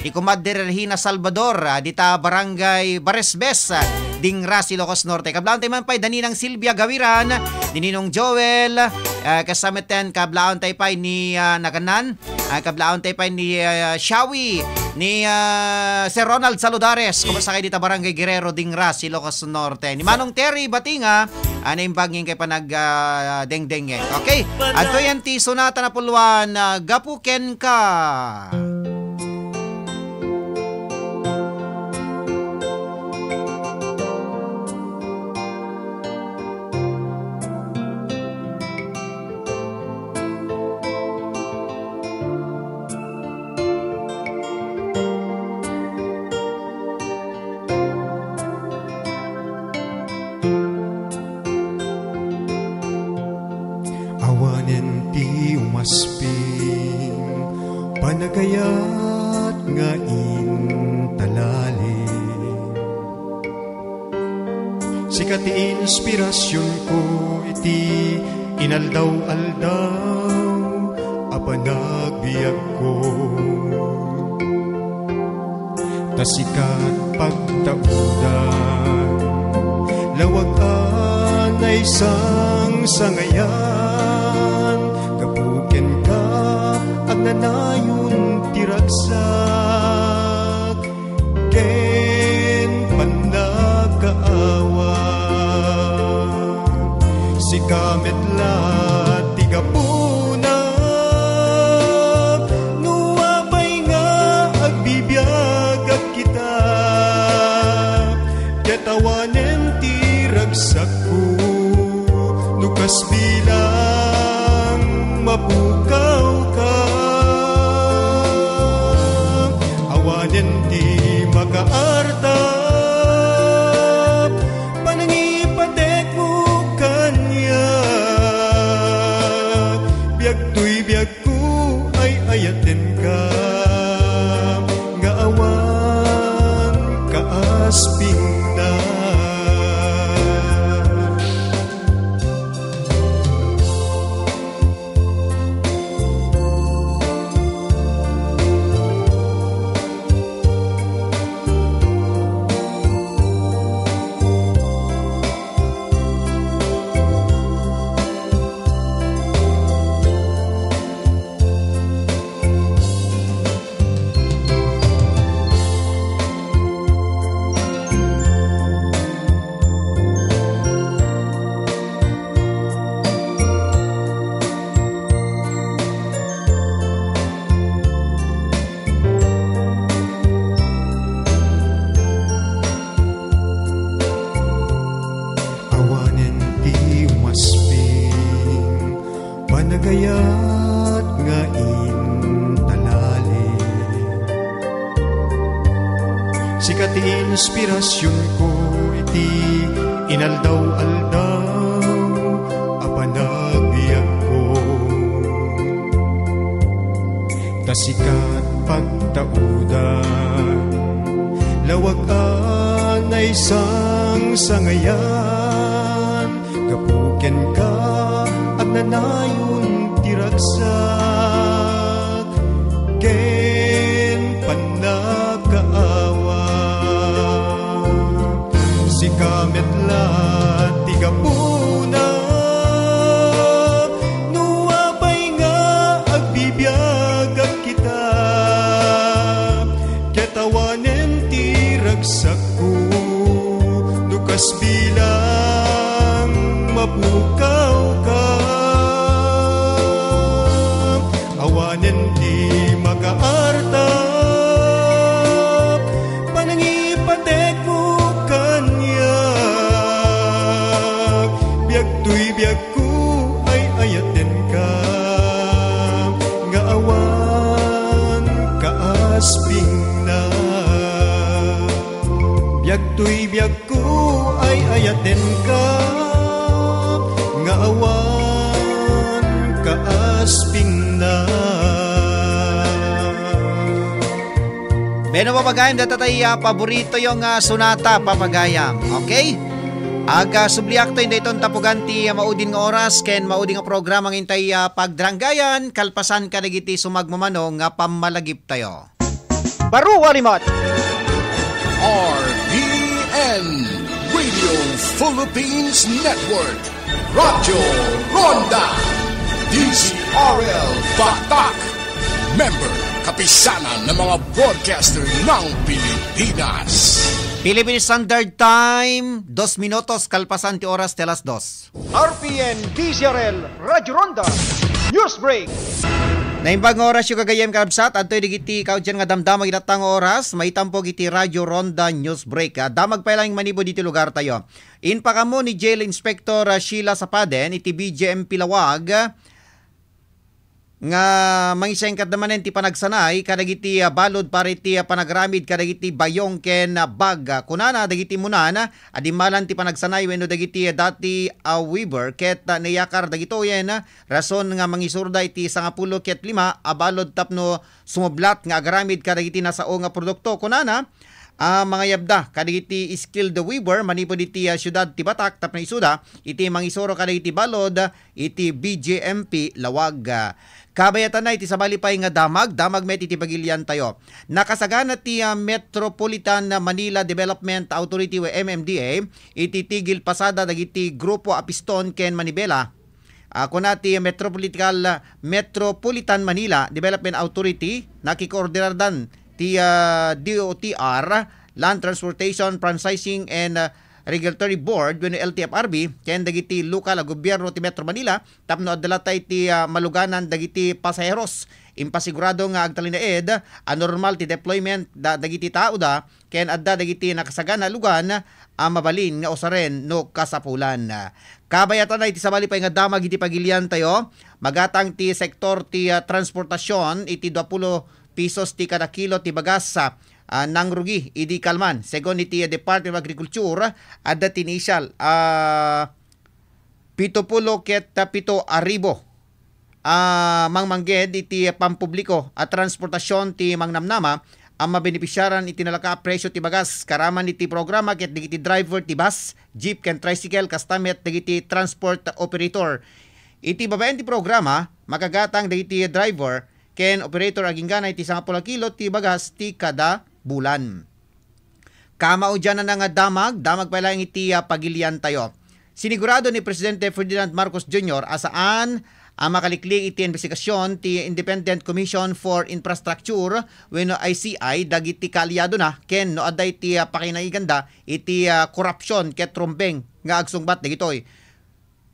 Ni Kumadre Regina Salvador, ah, dita Barangay Baresbes, ah, Dingra, Ilocos Norte. Kablaon tayo man pay da Ninang Silvia Gawiran, ni Ninong Joel, ah, kasamet ten, kablaon tayo pay ni, ah, naganan, ah, kablaon tayo pay ni, ah, Shawi, ni, ah, Sir Ronald Saludares. Kumusta kayo dita Barangay Guerrero, Dingra, Ilocos Norte. Ni Manong Terry Batinga, ah, naimbag ngayon kay panag, ah, dengdeng ngayon. Okay, adto yan ti sonata na puluan, ah, Gapu Kenka. Awanen ti umasping, panagayat nga intalalim. Sika ti inspirasionko iti inaldaw-aldaw a panagbiagko. Ta sika pagtaudan, lawag a naisangsangayan, gapu kenka, agnanayon ti ragsak ken pannakaawat. Sika met la ti gapuna no apay nga agbibiagak kita, ket awanen ti ragsakko no kas bilang mapukawka. Awanen ti makaartap panangipatekmo kaniak. Biag toy biagko, ay-ayatenka nga awan kaaspingna. Awanen ti umasping, panagayat nga intalalim. Sika ti inspirasionko iti inaldaw-aldaw a panagbiagko. Ta sika pagtaudan, lawag a naisangsangayan, gapu kenka, agnanayon ti ragsak ken pannakaawat. Sika met la ti gapuna no apay nga agbibiagak kita, ket awanen ti ragsakko no kas bilang mapukawka. Aspingna. Biag toy biagko, ay-ayatenka, nga awan kaaspingna. Bueno, papagayam, dayta tay, ah, paboritoyo nga sonata, papagayam. Okay? Aga subliakto, inday ton tapugan ti, ah, maudin nga oras ken maudi nga programa nga intay, ah, pagdaranggayan, kalpasan kadagiti sumagmamano nga pammalagiptayo. Baro a limat. R P N, Radio Philippines Network, Radyo Ronda, D Z R L Batak, member, Kapisanan ng mga Broadcaster ng Pilipinas. Philippine Standard Time, dos minutos kalpasan ti oras ti alas dos. R P N D Z R L Radyo Ronda News Break. Naimbag nga orasyo, gagayyem, kakabsat, adtoy dagiti kaudian nga damdamag ita nga oras, maitampo iti Radyo Ronda News Break. Ah, damag pay laeng manipud iti lugartayo. Impakammo ni Jail Inspector, ah, Sheila Sapaden iti B J M P Laoag, nga mangisengkatda manen ti panagsanay kadagiti, ah, balud para iti, ah, panagaramid kadagiti bayong ken, ah, bag. Ah, kunana dagiti immunan, ah, a dimmalan ti panagsanay wenno dagiti, ah, dati a weaver ket, ah, naiyakar dagitoyen, ah, rason nga mangisuroda iti sangapulo ket lima a balud tapno sumublat nga agaramid kadagiti nasao nga produkto. Kunana, ah, mangayabda kadagiti skilled weaver manipud iti, ah, siudad ti Batak tapno isuda iti mangisuro kadagiti balud iti B J M P Laoag. Kabayatanna iti sabali pay nga damag, damag met iti pagiliantayo. Nakasagana ti, ah, Metropolitan Manila Development Authority o M M D A iti tigil pasada dagiti grupo a piston ken manibela. Ah, kuna ti Metropolitical, Metropolitan Manila Development Authority, nakikoordinardan ti, ah, D O T R, Land Transportation Franchising and, ah, Regulatory Board wenno L T F R B ken dagiti lokal a gobierno ti Metro Manila tapno adda latta iti, ah, maluganan dagiti pasaheros. Impasigurado nga agtalinaed a normal ti deployment da dagiti taoda ken adda dagiti nakasagana a lugan a mabalin nga usaren no kasapulan. Kabayatanna iti sabali pay nga damag iti pagiliantayo, magatang ti sektor ti, ah, transportasyon iti duapulo pesos ti kada kilo ti bagas, ah, nangrugi idi kalman. Segun iti Department of Agriculture, adda ti inisyal, ah, pitupulo ket pito a ribu a mangmangged iti pampubliko a transportasyon ti mangnamnama a mabenepisiaran iti nalaka a presyo ti bagas. Karaman iti programa ket dagiti driver ti bus, jeep ken tricycle, kasta met dagiti transport operator. Iti babaen ti programa, makagatang dagiti driver ken operator agingga iti sangapulo a kilo ti bagas ti kada bulan. Kamaudiananna nga damag, damag pay laeng iti, ah, pagiliantayo. Sinigurado ni Presidente Ferdinand Marcos Junior a saan a makaliklik iti imbestigasyon ti Independent Commission for Infrastructure wenno I C I dagiti kaalyadona ken no adda iti, ah, pakinaiganda iti, ah, korupsyon ket rumbeng nga agsungbat dagitoy.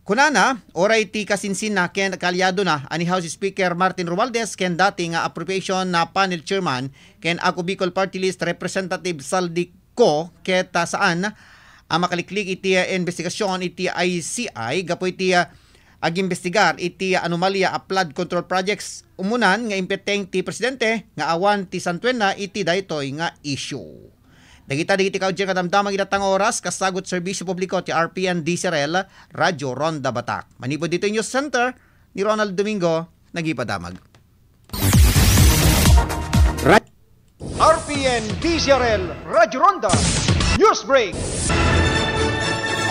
Kunana, uray ti kasinsinna ken kaalyadona a ni House Speaker Martin Romualdez ken dati nga Appropriation na Panel Chairman ken Ako Bicol Party List Representative Zaldy Co ket, ah, saan a makaliklik iti, ah, imbestigasyon iti I C I gapu iti, ah, agimbestigar iti anomalya a flood control projects. Umunan nga impeteng ti Presidente nga awan ti santuenna iti daytoy nga issue. Dagita dagiti kaudyan nga damdama iti datang oras, kasagut serbisyo publiko ti R P N D Z R L, Radyo Ronda Batak. Manipud ditoy News Center, ni Ronald Domingo, nagipadamag. Ra- R P N D Z R L Radyo Ronda News Break.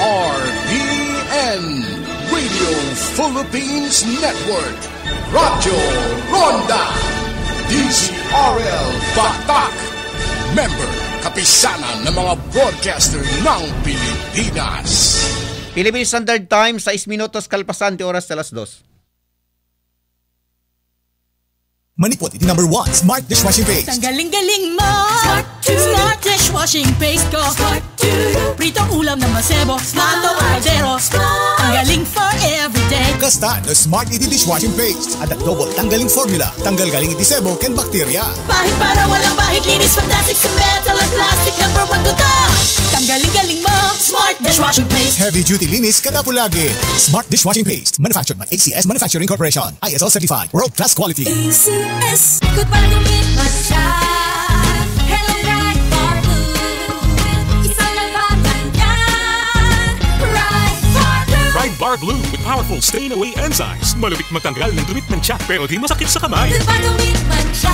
R P N Radio Philippines Network. Radyo Ronda, D Z R L Batak. Member, Kapisanan ng mga Broadcaster ng Pilipinas. Philippine Standard Time, sais minutos kalpasan ti oras ti alas dos. Manipud iti number one Smart Dishwashing Paste. Tanggaling-galing mo! Smart to. Smart dishwashing paste ko. Smart to. Pritong ulam na masebo. Smart to kaldero. Smart. Tanggaling for everyday. Kasta no Smart iti dishwashing paste. Adda double tanggaling formula. Tanggal galing iti sebo ken bakterya. Bahid para walang bahid, linis, fantastic sa metal at plastic, number one to touch. Tanggaling-galing mo. Smart dishwashing paste. Heavy duty linis kada bulagi. Smart dishwashing paste. Manufactured by A C S Manufacturing Corporation. I S O certified. World class quality. A C S. Ikot para gumit matcha. Blue with powerful stain away enzymes. Malupit magtanggal ng dumit, mantsa, pero di masakit sa kamay. Di ba dumit, mantsa?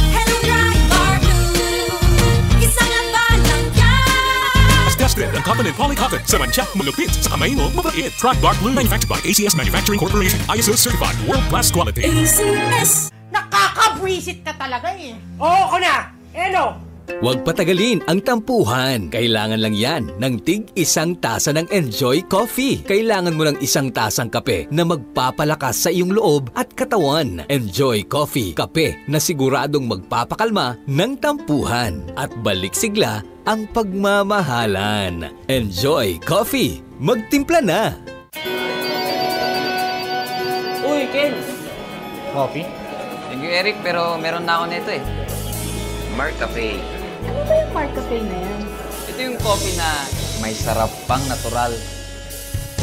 Hello, Pride Bar Blue. Isang laba lang yan. Tested ang cotton and poly cotton. Sa mantsa, malupit. Sa kamay mo, mabait. Pride Bar Blue, manufactured by A C S Manufacturing Corporation. I S O certified. World class quality. A C S. Nakakabwisit ka talaga eh. Oo, ko na! Eno! Huwag patagalin ang tampuhan. Kailangan lang yan ng tig isang tasa ng Enjoy Coffee. Kailangan mo ng isang tasang kape na magpapalakas sa iyong loob at katawan. Enjoy Coffee, kape na siguradong magpapakalma ng tampuhan. At balik sigla ang pagmamahalan. Enjoy Coffee. Magtimpla na! Uy, Ken! Coffee? Thank you, Eric, pero meron na ako nito eh. Marcafe. Ano ba yung Marcafe na yan? Ito yung coffee na may sarap pang natural.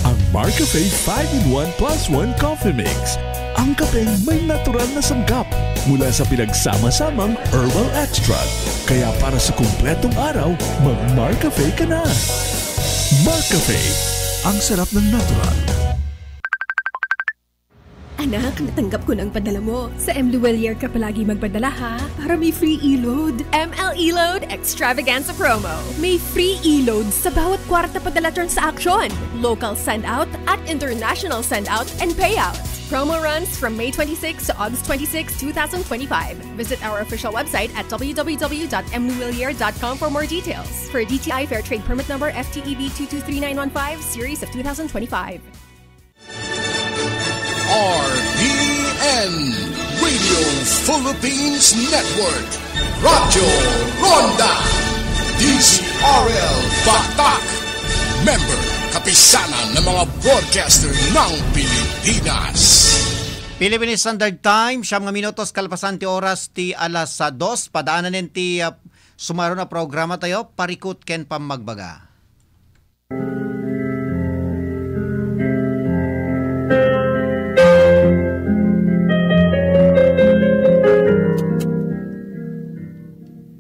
Ang Marcafe five-in-one plus one Coffee Mix. Ang kapeng may natural na sangkap mula sa pinagsama-samang herbal extract. Kaya para sa kumpletong araw, mag-Marcafe ka na. Marcafe, ang sarap ng natural. Anak, natanggap ko na ang padala mo. Sa M Luwelier ka palagi magpadala, ha? Para may free e-load. M L e-load extravaganza promo. May free e-load sa bawat kwarta padala transaction. Local send-out at international send-out and payout. Promo runs from May twenty-six to August twenty-six, two thousand twenty-five. Visit our official website at w w w dot m luwelier dot com for more details. For D T I Fair Trade Permit Number F T E B two two three nine one five, Series of two thousand twenty-five. R P N Radio Philippines Network, Radyo Ronda, D Z R L Batak, member, Kapisanan ng mga Broadcaster ng Pilipinas. Philippine Standard Time, siyam nga minutos kalpasan ti oras ti alas dos, padaanan ti, ah, sumaron a programa tayo, Parikut ken Pammagbaga.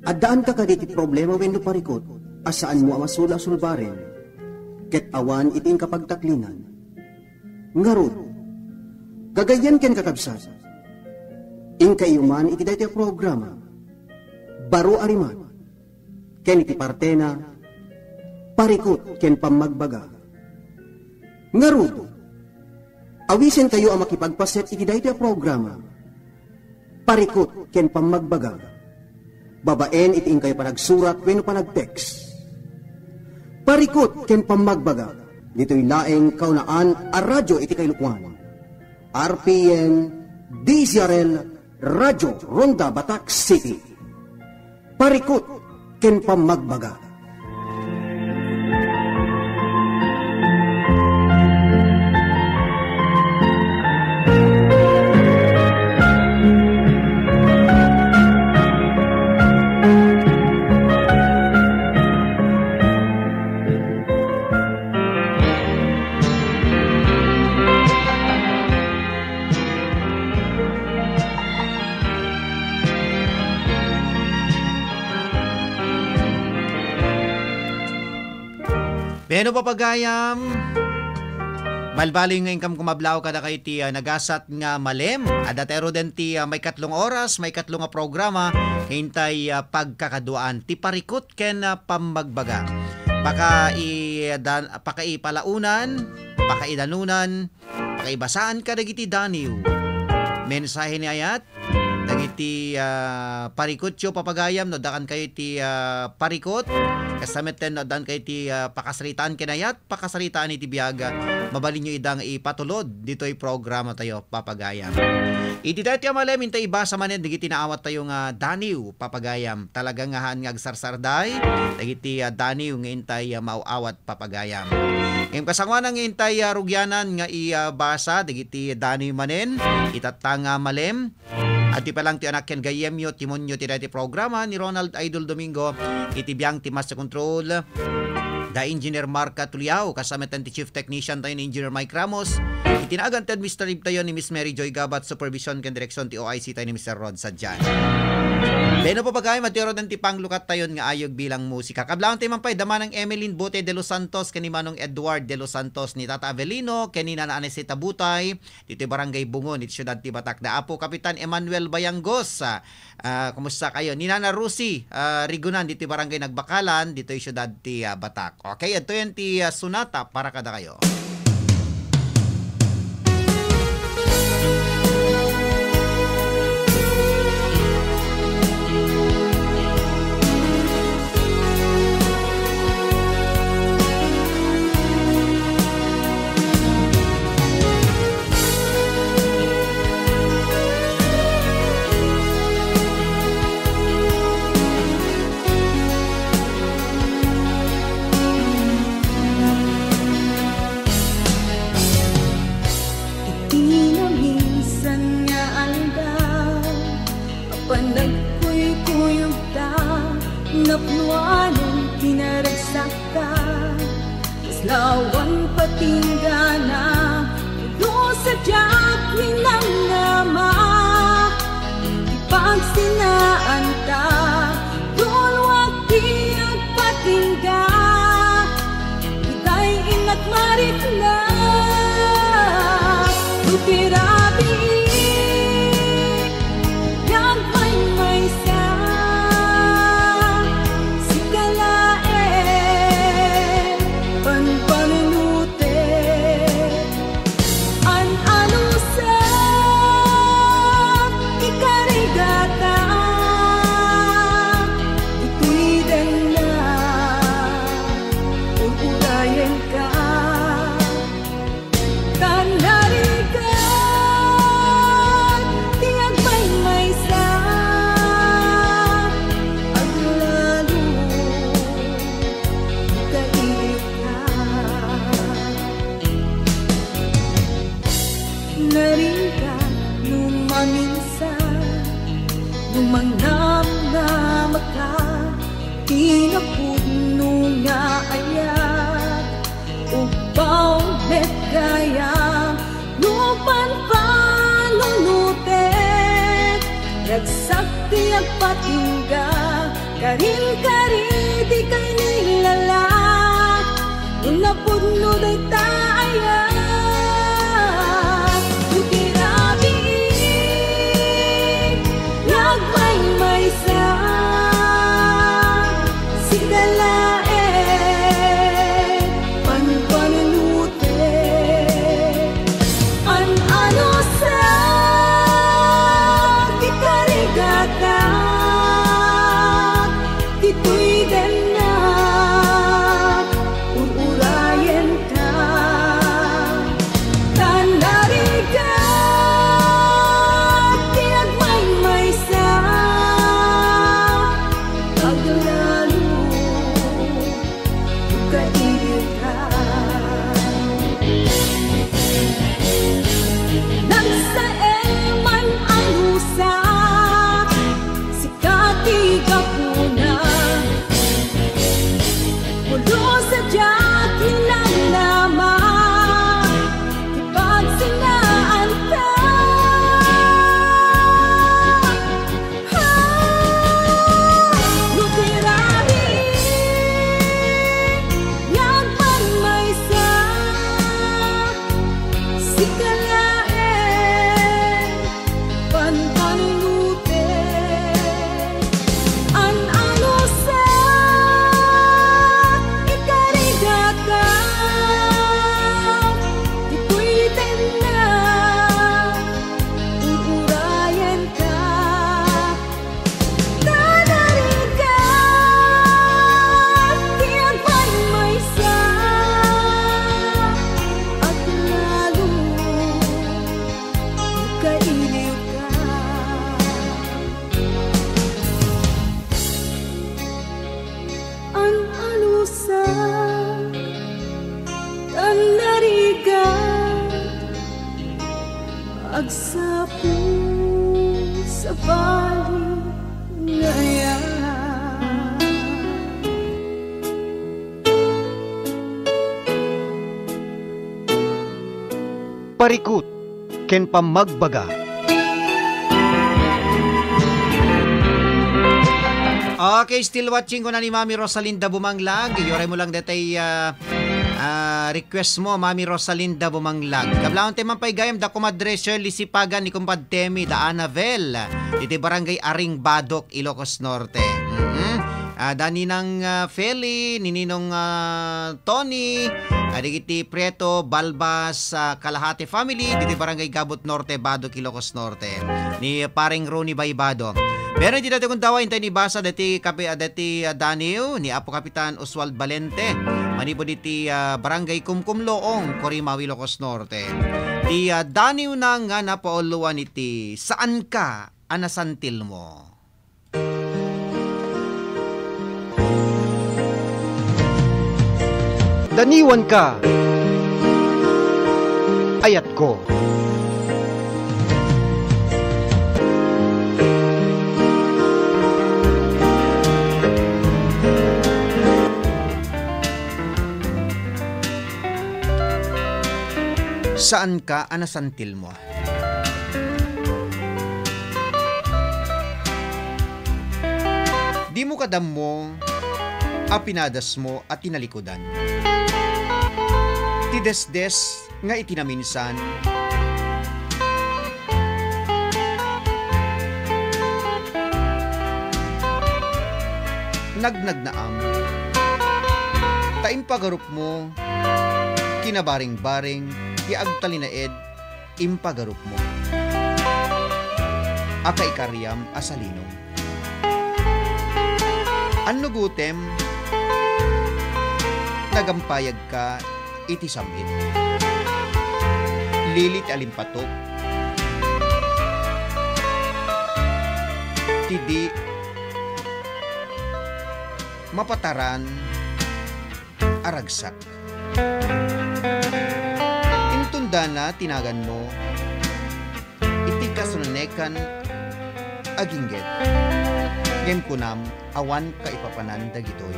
Addaanka kadagiti problema wenno parikut a saanmo a masula a sulbaren, ket awan iti inka pagtaklinan. Ngarud, gagayyem ken kakabsat, inkayo man iti daytoy a programa, Baro a Rimak, ken iti partena, Parikut ken Pammagbaga. Ngarud, awisenkayo a makipagpaset iti daytoy a programa, Parikut ken Pammagbaga, babaen iti inkayo panagsurat wenno panag-text. Parikut ken Pammagbaga, ditoy laeng kaunaan a radyo iti kailuan. R P N, D Z R L, Radyo Ronda Batak City. Parikut ken Pammagbaga. Wen no, papagayam, balbaliw nga inkam kumablaaw kadakayo ti, ah, nagasat nga malem. Adda tayo den ti, ah, maikatlo nga oras, maikatlo nga programa, intay, ah, pagkakaduaan ti Parikut ken, ah, Pammagbaga. Pakai-, dan-, pakaipalaonan, pakaidanunan, pakaibasaan kadagiti daniw. Mensahe ni ayat, dagiti, ah, parikutyo, papagayam, no, adda kenkayo iti, ah, parikut, kasta metten, no, adda kenkayo iti, ah, pakasaritaan ken ayat, pakasaritaan iti biag, mabalinyo ida nga ipatulod ditoy programa tayo, papagayam. Iti daytoy a malem, intay ibasa manen dagiti naawat tayo nga daniw, papagayam. Talaga nga haan nga agsarsarday dagiti, ah, daniw nga intay, ah, maaw-awat, papagayam. Ngem kasangoanan nga intay, ah, rugianan nga ibasa dagiti daniw manen, itatta nga malem, adtoy pay laeng ti anak ken gayyemyo, timonyo ti daytoy programa ni Ronald Idol Domingo, iti biang ti Master Control, da Engineer Mark Tuliao, kasta metten ti Chief Technician tayo ni Engineer Mike Ramos, iti naaganted Mister Ib tayo ni Miss Mary Joy Gabat, supervision ken direksion ti O I C tayo ni Mister Rod Sadian. Ken no pabagay, matiurod ti panglukat tayon nga ayog bilang musika. Kablawan tayo man pay, da Manang Emeline Bote de los Santos, ken ni Manong Edward de los Santos, ni Tata Avelino, ken ni Nana Aniseta Butay, ditoy Barangay Bungon, iti siudad ti Batak. Da Apo Kapitan Emmanuel Bayangos, ah, ah, kumusta kayo? Ni Nana Rosie, ah, Rigunan, ditoy Barangay Nagbakalan, ditoy siudad ti, ah, Batak. Okay, adtoy ti, ah, sonata para kadakayo. Iti naminsan nga aldaw, apan nagkuykuyogta, napnuan ti naragsakta, kaslawan patinggana, no sadiak minamnama, ti pagsinaanta, tulwak ti agpatingga, itay innak marikna, no ti rabii, agmaymaysa, sika laeng, panpanunutek, an-anusak, ikarigata, ditoy denna, ur-urayenka, ta narigat ti agmaymaysa, aglalo, ikailiwka. Narigat no maminsan, no mangnamnamaka, ti napudno nga ayat, upaw met gayam, no panpanunutek, ragsak ti agpatingga, karin-kari ti kainilala, no napudno dayta ayat, no ti rabii, nga agmaymaysa, sika laeng, panpanunutek, an-anusak, ikarigata, ditoy denna, ur-urayenka, ta narigat ti agmaymaysa, aglalo, ikailiwka. Nagsaem man anusak, sika ti gapuna. Pulos a diak linamnama ti pagsinaanta. Ah, no ti rabii nga agmaymaysa, sika laeng, panpanunutek, an-anusak, ikarigata, ditoy denna, ur-urayenka, ta narigat ti agmaymaysa, aglalo, ikailiwka. An-anusak, ta narigat, agsapul, sabali, ngaya. Parikut ken pammagbaga. Okay, still watching, kuna ni Mami Rosalinda Bumanglag. Iuray mo lang detay, ah, ah, request mo, Mami Rosalinda Bumanglag. Kablaon tayo man pay gayam, da Kumadre Shirley Sipagan, ni Kumpad Temi, da Annabel, iti Barangay Aring Badok, Ilocos Norte. Mhm. Ah, da Ninang, ah, Feli, ni Ninong, ah, Tony, ah, dagiti Prieto, Balbas, ah, kalahati family, diti Barangay Gabot Norte, Badok, Ilocos Norte. Ni Pareng Ronnie Baybado. Pero iti dati kong dawa, intay ni basa dati kape-, ah, dati, ah, daniw ni Apo Kapitan Oswald Valente. Manipud iti, ah, Barangay Kumkumloong, Corimaw, Ilocos Norte. Ti, ah, daniw na nga napauluan iti saan ka a nasantil mo. Daniwanka, ayatko. Saanka a nasantil mo. Dimo kadammo a pinadasmo a tinalikudan. Ti desdes nga iti naminsan, nagnagnaam. Ta impagarupmo, kinabaringbaring ti agtalinaed impagarupmo a kaikariam a salinong. Annugutem, nagampayagka iti sam-it. Lili ti alimpatok, ti di mapataran a ragsak. Intundana ti naganmo iti kasunanekan a gingged. Ngem kunam, awan kaipapanan dagitoy.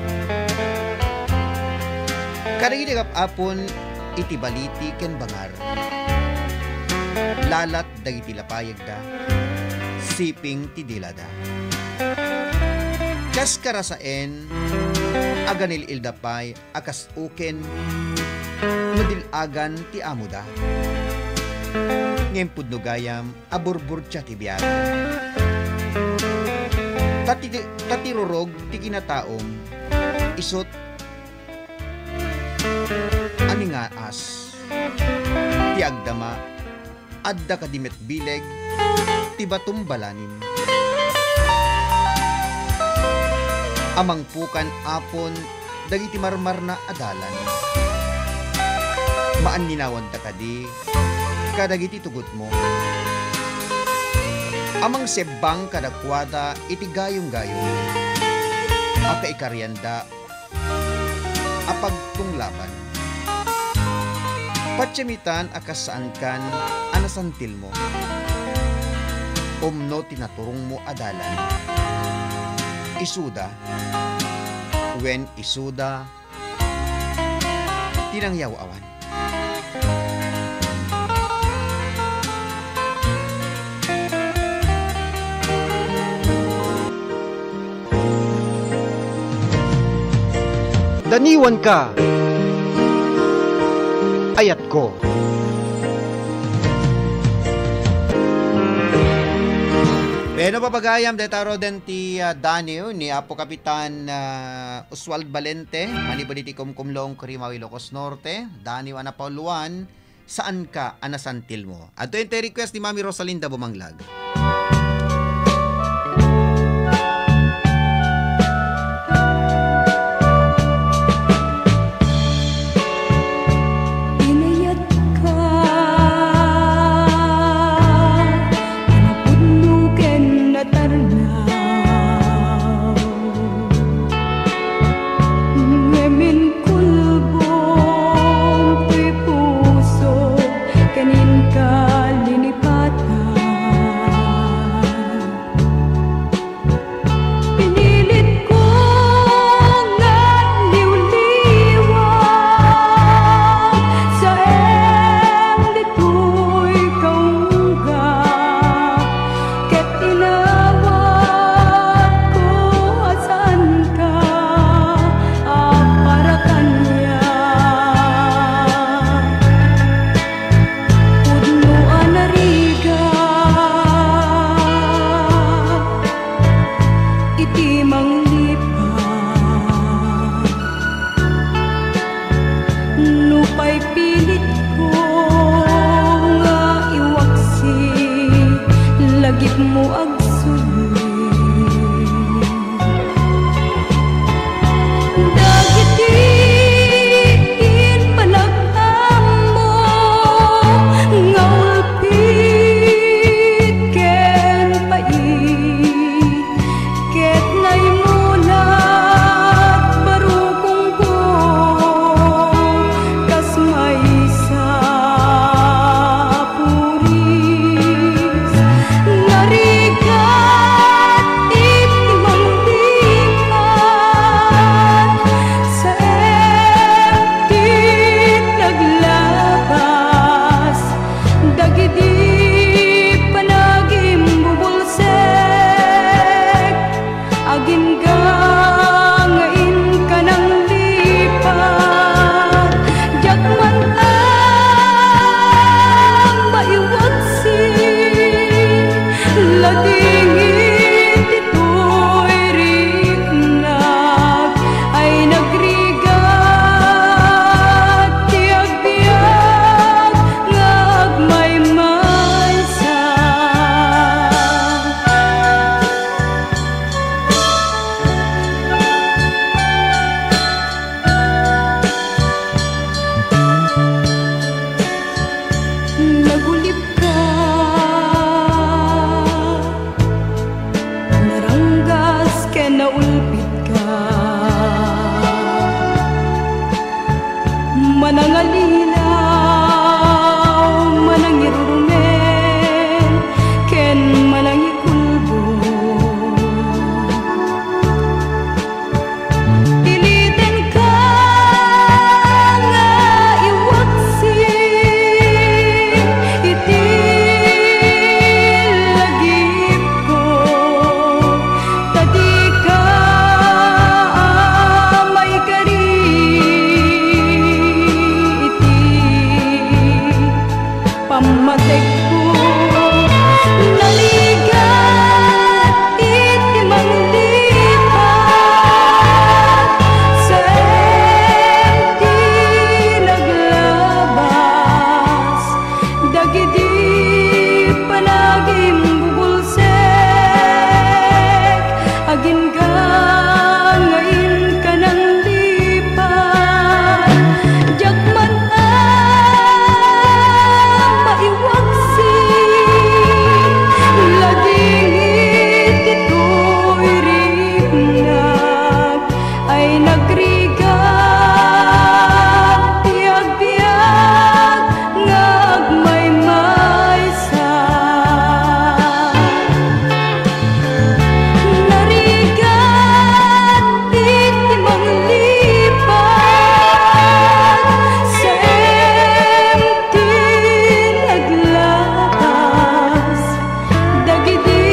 Kadagiti gap-apon iti baliti ken bangar, lalat dagiti lapayagda, siping ti dilada. Kas karasaen, aganil-ilda pay a kas uken no dil-agan ti amoda. Ngem pudno gayam a burburtia ti biag. Ta ti, ta ti rurog ti kinataom, isut' a ningaas ti agdama. Adda kadi met bileg ti batum balanim a mangpukan apon dagiti marmarna a dalan. Maanninawanda kadi kadagiti tugotmo. A mangsebbang kadakuada iti gayong-gayong a kaikarianda a pagtunglaban. Patiamitan a kas saankan a nasantilmo. Umno ti naturongmo a dalan. Isuda, wen isuda, ti nangyaw-awan. Daniwanka, ayatko. Bueno, papagayam, deta roden ti, ah, daniw ni Apo Kapitan, ah, Oswald Valente, manipud iti Kumkumlong, Corimaw, Ilocos Norte. Daniw a napauluan, Saanka a nasantilmo. Adtoy ti request ni Mami Rosalinda Bumanglag. Inayatka a napudno ken natarnaw. Ngem inkulbong ti puso ken inka linipatan. Iti manglipat, nupay pinitko nga iwaksi, lagipmo agsulit. Dagiti impanag-ammo nga ulpit ken pait, ket naimulat barukongko kas maysa a puris. Narigat iti manglipat, saem ti naglabas dagidi panagimbubulsek. Agingga nga inka nanglipat, diak man a maiwaksi, ladingit ditoy riknak ay nagrigat ti agbiag nga agmaymaysa. Nagulipka, naranggas ken naulpitka. Manangalilaw, manangirurumen, ken manangikulbod. Ilitenka nga iwaksi iti lagipko, ta dika a maikari iti pammategko. Narigat iti manglipat, saem ti naglabas dagidi panagimbubulsek. Agingga nga inka nanglipat, diak man a maiwaksi, ladingit ditoy riknak ay nagrigat ti agbiag nga agmaymaysa. Narigat iti manglipat, saem ti naglatas dagidi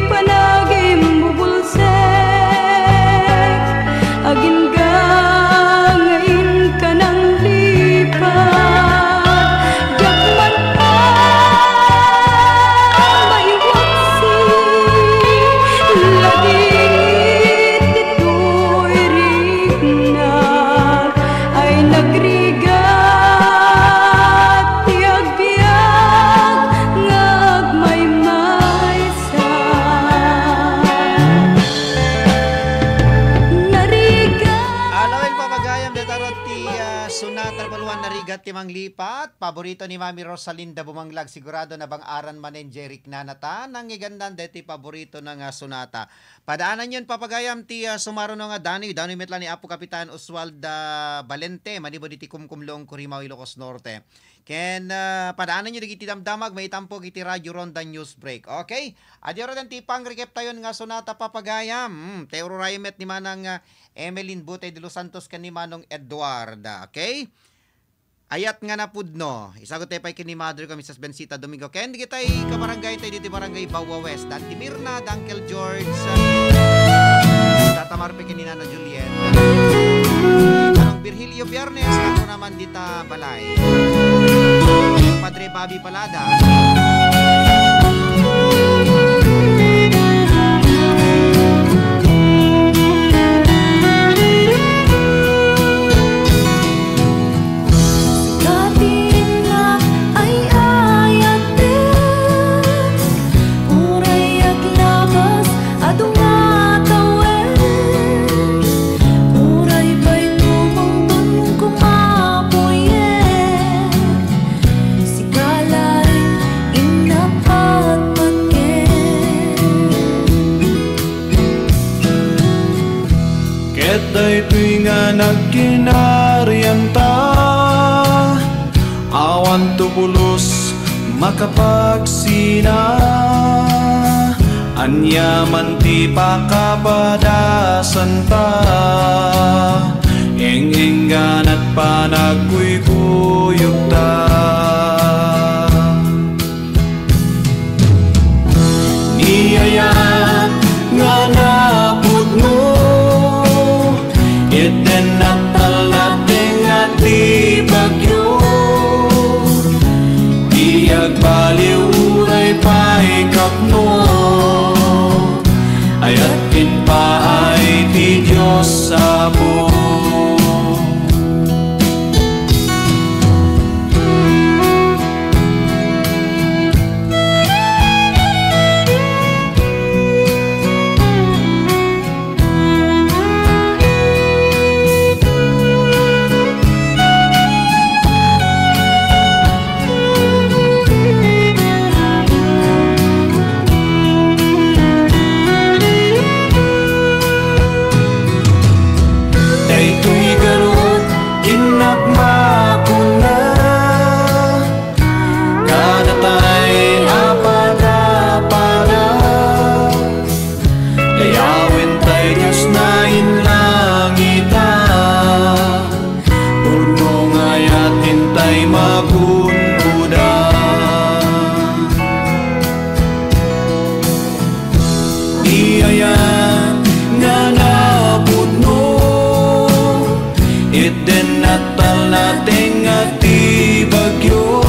panagimbubulsek. Agingga nga inka nanglipat, diak man a maiwaksi, ladingit ditoy riknak ay nagrigat ti agbiag nga agmaymaysa. Narigat. Alawen, papagayam, dataron ti, ah, sonata number one, Narigat ti Manglipat. Paborito ni Mami Rosalinda Bumanglag. Sigurado nabang-aran manen Jeric Nanata. Nangigandan deti paborito na nga sonata. Padaananyon, papagayam, ti, ah, sumaruno nga danoy. Danoy met la ni Apo Kapitan Oswald, ah, Valente, manipud iti Kumkumlong, Curimaw, Ilocos Norte. Ken, ah, padaananyo dagiti damdamag maitampok iti Radio Ronda News Break. Okay? Adi, uraden ti pangrekep tayon nga sonata, papagayam. Hmm, te ururayo met ni Manang, ah, Emeline Butey de los Santos ken ni Manong Edward. Okay? Ayat nga napudno. Isagut tayo pay ken ni Mother ko, Missus Bensita Domingo. Ken dagiti kabarangay tayo dito, Barangay Bawa West. Dan ti Mirna, Dan Uncle George, Tata Marpe ken ni Nana Juliet. Manong Virgilio Biernes, ako naman dita balay. Padre Bobby Palada. Daytoy nga nagkinarianta, awan to pulos makapagsina. Ania man ti pakapadasanta, eng-engganat panagkuykuyogta. Ni ayat nga napudno, iti natalna ti nga ti bagyo. Di agbaliw uray pay katno, ayat ken paay ti Dios Apo. Daytoy garud, innak makuna, kadatay a padapada. Dayawentayo Dios nga inlangita, pudno nga ayat intay magungoda. Di ayat nga napudno, iti natalna ti nga ti bagyo.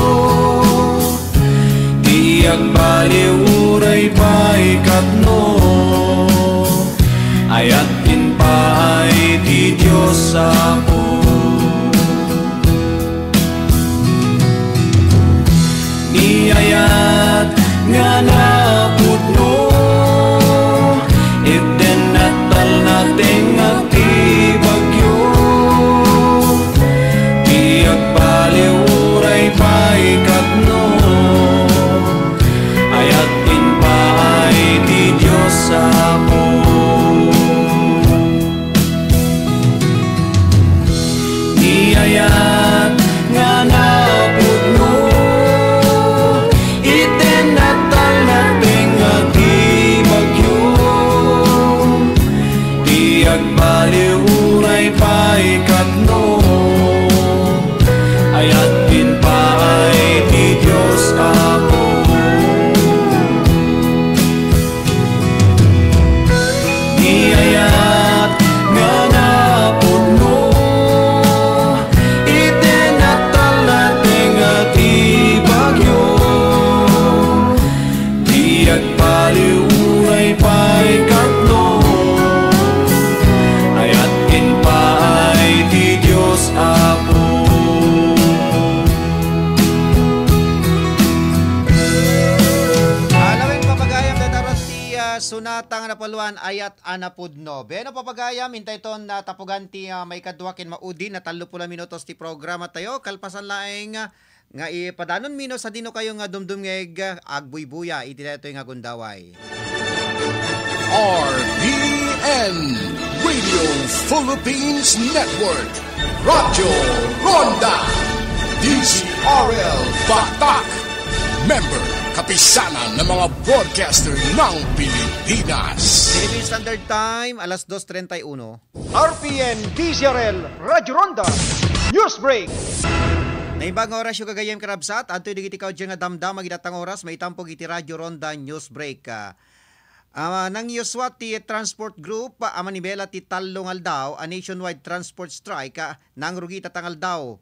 Di agbaliw uray pay katno, ayat ken paay ti Dios Apo. Ni ayat nga napudno, iti natalna ti nga ti bagyo. Di agbaliw uray pay katno, ayat ken paay ti Dios Apo. Ni ayat nga napudno, iti natalna ti nga ti bagyo. Di agbaliw uray pay katno, ayat ken paay ti Dios Apo. Di ayat nga napudno, iti natalna ti nga ti bagyo. Di agbaliw uray pay katno, ayat ken paay ti Dios Apo. Alawen papagayam, dayta ti, ah, sonata nga napalwan, ayat a napudno. Wen a papagayam, intayton, ah, tapugan ti, ah, maikadua ken maudi nga tallo puluh minutos ti programa tayo. Kalpasan laeng, ah, nga ipadanonmi no sadino kayo nga dumdumngeg, ah, agbuybuya iti daytoy nga gundaway. R P N, Radio Philippines Network, Radyo Ronda, D Z R L Batak, member, Kapisanan ng mga Broadcaster ng Pilipinas. Philippine Standard Time, alas dos treinta y uno. R P N D Z R L Radyo Ronda News Break. Naimbag nga oras yo gagayyem, karabsat, adtoy dagiti kaudyan nga damdama iti datang oras, maitampog iti Radyo Ronda News Break. Ah, ah, nangyuswa ti Transport Group, ah, a manibela ti tallo nga aldaw a nationwide transport strike, ah, nangrugi ita nga aldaw.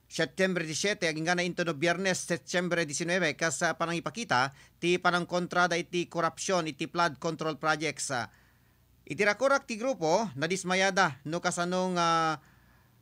September disiete agingga na intono Biyernes, September disinebe, kas, ah, panangipakita ti panangkontrada iti korupsyon iti flood control projects. Ah, iti rakurak ti grupo, nadismayada no kasano nga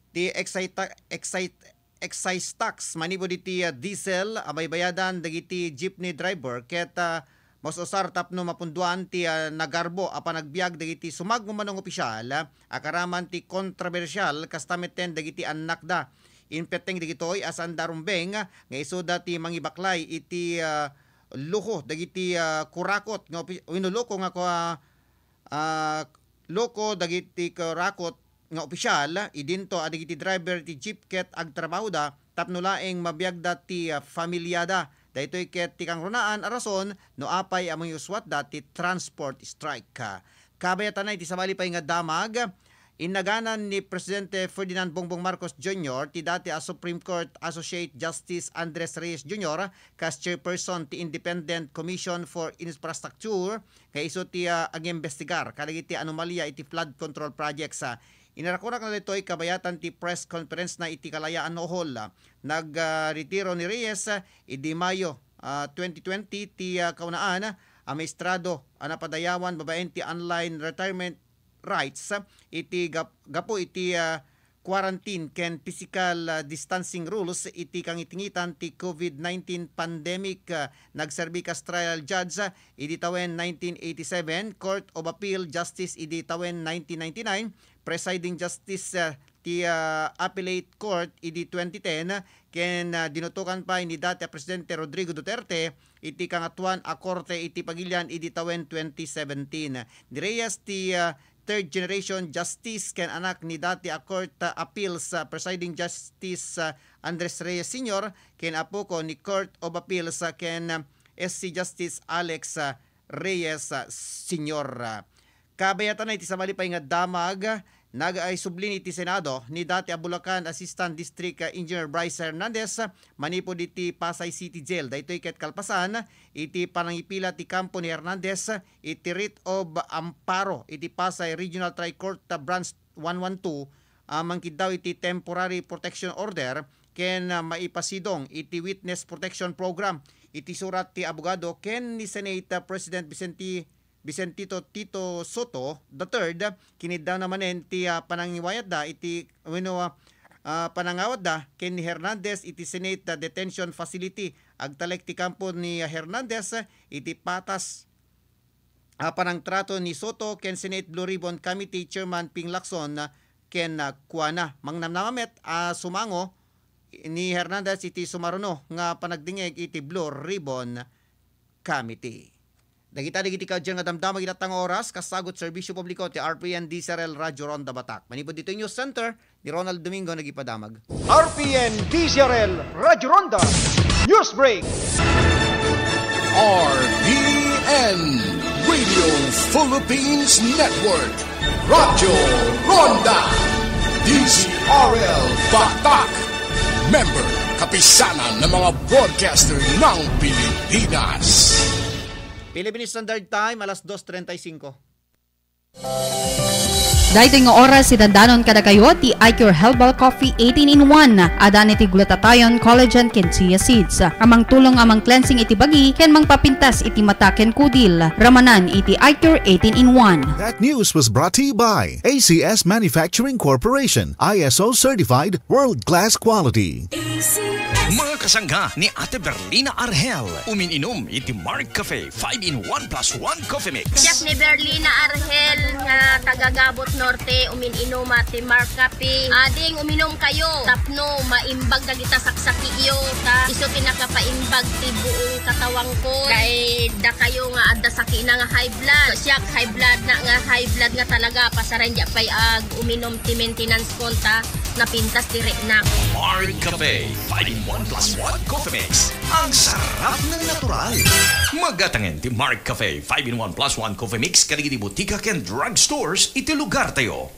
ti excise ta-, excise, excise tax manipud iti, ah, diesel a baybayadan dagiti jeepney driver ket, ah, maus-usar tapno mapunduan ti, ah, nagarbo a panagbiag dagiti sumagmamano nga opisyal, ah, a karaman ti kontrobersial kasta metten dagiti annakda. Impetteng dagitoy a saanda rumbeng nga isuda ti mangibaklay iti, ah, loko dagiti, ah, kurakot nga opi-, wenno loko nga kua-, ah, loko dagiti kurakot nga opisyal, idinto a dagiti driver ti jeep ket agtrabahoda tapno laeng mabiagda ti, ah, familiada. Daytoy ket ti kangrunaan a rason no apay a mangiuswatda ti transport strike. Kabayatanna iti sabali pay nga damag, innaganan ni Presidente Ferdinand Bongbong Marcos Junior ti dati a Supreme Court Associate Justice Andres Reyes Junior kas chairperson ti Independent Commission for Infrastructure nga isu ti, ah, agimbestigar kadagiti anomalia iti flood control projects. Ah, inarakunak na ditoy kabayatan ti press conference na iti Kalayaan Hall. Nag, ah, retiro ni Reyes, ah, idi Mayo, ah, twenty twenty ti, ah, kaunaan a maestrado a napadayawan babaen ti online retirement rights, ah, iti gap-, gapu iti, ah, quarantine ken physical, ah, distancing rules iti kangitingitan ti covid nineteen pandemic. Ah, nagserbi kas trial judge, ah, idi tawen nineteen eighty-seven, Court of Appeal Justice idi tawen nineteen ninety-nine, Presiding Justice, ah, ti, ah, Appellate Court idi twenty ten, ken, ah, dinutokan pay ni dati a Presidente Rodrigo Duterte iti kangatoan a korte iti pagilian idi tawen twenty seventeen. Ni Reyes ti, ah, third generation justice ken anak ni dati a Court, ah, Appeals, ah, Presiding Justice, ah, Andres Reyes Senior ken apuko ni Court of Appeals, ah, ken, ah, S C Justice Alex, ah, Reyes, ah, Senior. Ah, kabayatan na iti sabali pay nga damag, nagaisubli iti Senado ni dati a Bulacan Assistant District, ah, Engineer Bryce Hernandez, ah, manipud iti Pasay City Jail. Daytoy ket kalpasan iti panangipila ti kampo ni Hernandez iti writ of amparo iti Pasay Regional Trial Court, ah, Branch one one two, ah, mangkiddaw iti temporary protection order ken, ah, maipasidong iti witness protection program iti surat ti abogado ken ni Senate, ah, President Vicente Vicentito Tito Sotto the third, kiniddawna manen ti, ah, panangiwayatda iti wenno, ah, ah, panangawatda ken ni Hernandez iti Senate, ah, detention facility. Agtalek ti kampo ni Hernandez iti patas a panangtrato ni Sotto ken Senate Blue Ribbon Committee Chairman Ping Lacson, ah, ken, ah, kuana. Mangnamnama met a sumango ni Hernandez iti sumaruno nga panagdingeg iti Blue Ribbon Committee. Dagita dagiti kaadian nga damdama iti natang oras, kasagut serbisyo publiko ti R P N D Z R L Radyo Ronda Batak. Manipud ditoy News Center, ni Ronald Domingo nagipadamag. R P N D Z R L Radyo Ronda News Break. R P N Radio Philippines Network, Radyo Ronda, D Z R L Batak. Member, Kapisanan ng mga Broadcaster ng Pilipinas. Philippine Standard Time, alas dos treinta y cinco. Daytoy nga oras, idandanon kadakayo ti iCure Herbal Coffee eighteen in one. Adan iti glutathione, collagen, ken chia seeds a mangtulong a mang-cleansing iti bagi ken mangpapintas iti mata ken kudil. Ramanan iti iCure eighteen in one. That news was brought to you by A C S Manufacturing Corporation, I S O certified, world-class quality. Mga kasangga ni Ate Berlina Arhel, umin-inom iti Mark Cafe five in one plus one Coffee Mix. Siak ni Berlina Arhel nga taga Gabot Norte, umin-inuma ti Mark Cafe. Ading uminom kayo tapno maimbag dagita saksakiyo, ta isu ti nakapaimbag ti buong katawangko. Kay dakayo nga adda sakina nga high blood. Siak high blood na nga high blood nga talaga, pasaray diak pay ag uminom ti maintenance kon ta napintas ti reknak. Mark Cafe five in one plus one Coffee Mix. Ang sarap ng natural. Magatangen ti Mark Cafe five in one plus one Coffee Mix kadagiti botika ken drugstores iti lugar tayo.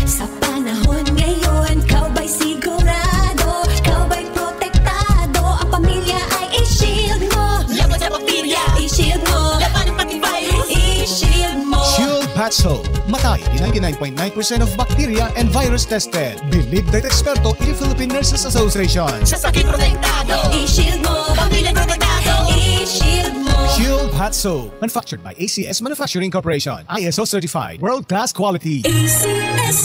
Sa panahon ngayon, ikaw ba'y sigurado? Ikaw ba'y protektado? Ang pamilya ay i-shield mo. Laban sa bakterya, i-shield mo. Laban ng pati virus, i-shield mo. Shield Patch Soap. Matay di ninety-nine point nine percent of bacteria and virus tested. Believed by eksperto in the Philippine Nurses Association. Sa sakit protektado, i-shield mo. Pamilya protektado, i-shield mo. Shield Patch Soap. Manufactured by A C S Manufacturing Corporation. I S O certified. World class quality. A C S.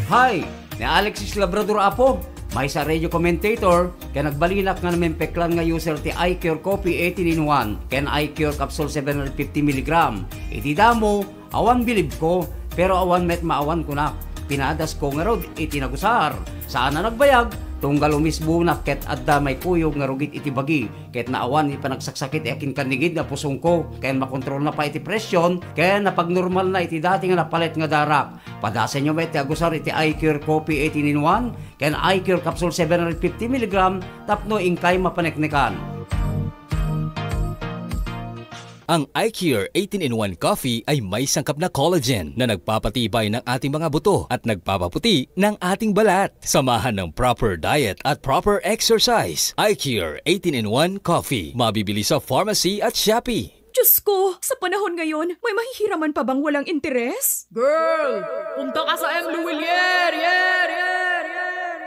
Hi! Ni Alexis Labrador Apo, maysa radio commentator, ken nagbalinak nga namempeklan nga user ti iCure Coffee eighteen in one ken iCure Capsule seven hundred fifty milligram. Iti damo, awan bilibko, pero awan met maawan kunak. Pinadasko ngarud iti nagusar. Saan a nagbayag, Tunggal umisbona ket adda maikuyog nga rugit iti bagi, ket naawan iti panagsaksakit ti akinkannigid nga pusongko, ken makontrolna pay iti presyon, ken napagnormalna iti dati nga napalet nga darak. Padasenyo met ti agusar iti Eye Cure Coffee eighteen in one ken Eye Cure Capsule seven hundred fifty milligram tapno inkay mapaneknekan. Ang Eye Cure eighteen in one Coffee ay may sangkap na collagen na nagpapatibay ng ating mga buto at nagpapaputi ng ating balat. Samahan ng proper diet at proper exercise. Eye Cure eighteen in one Coffee. Mabibili sa pharmacy at Shopee. Diyos ko, sa panahon ngayon, may mahihiraman pa bang walang interes? Girl, punta ka sa M. Luwilier! Yer, yer, yer, yer, yer.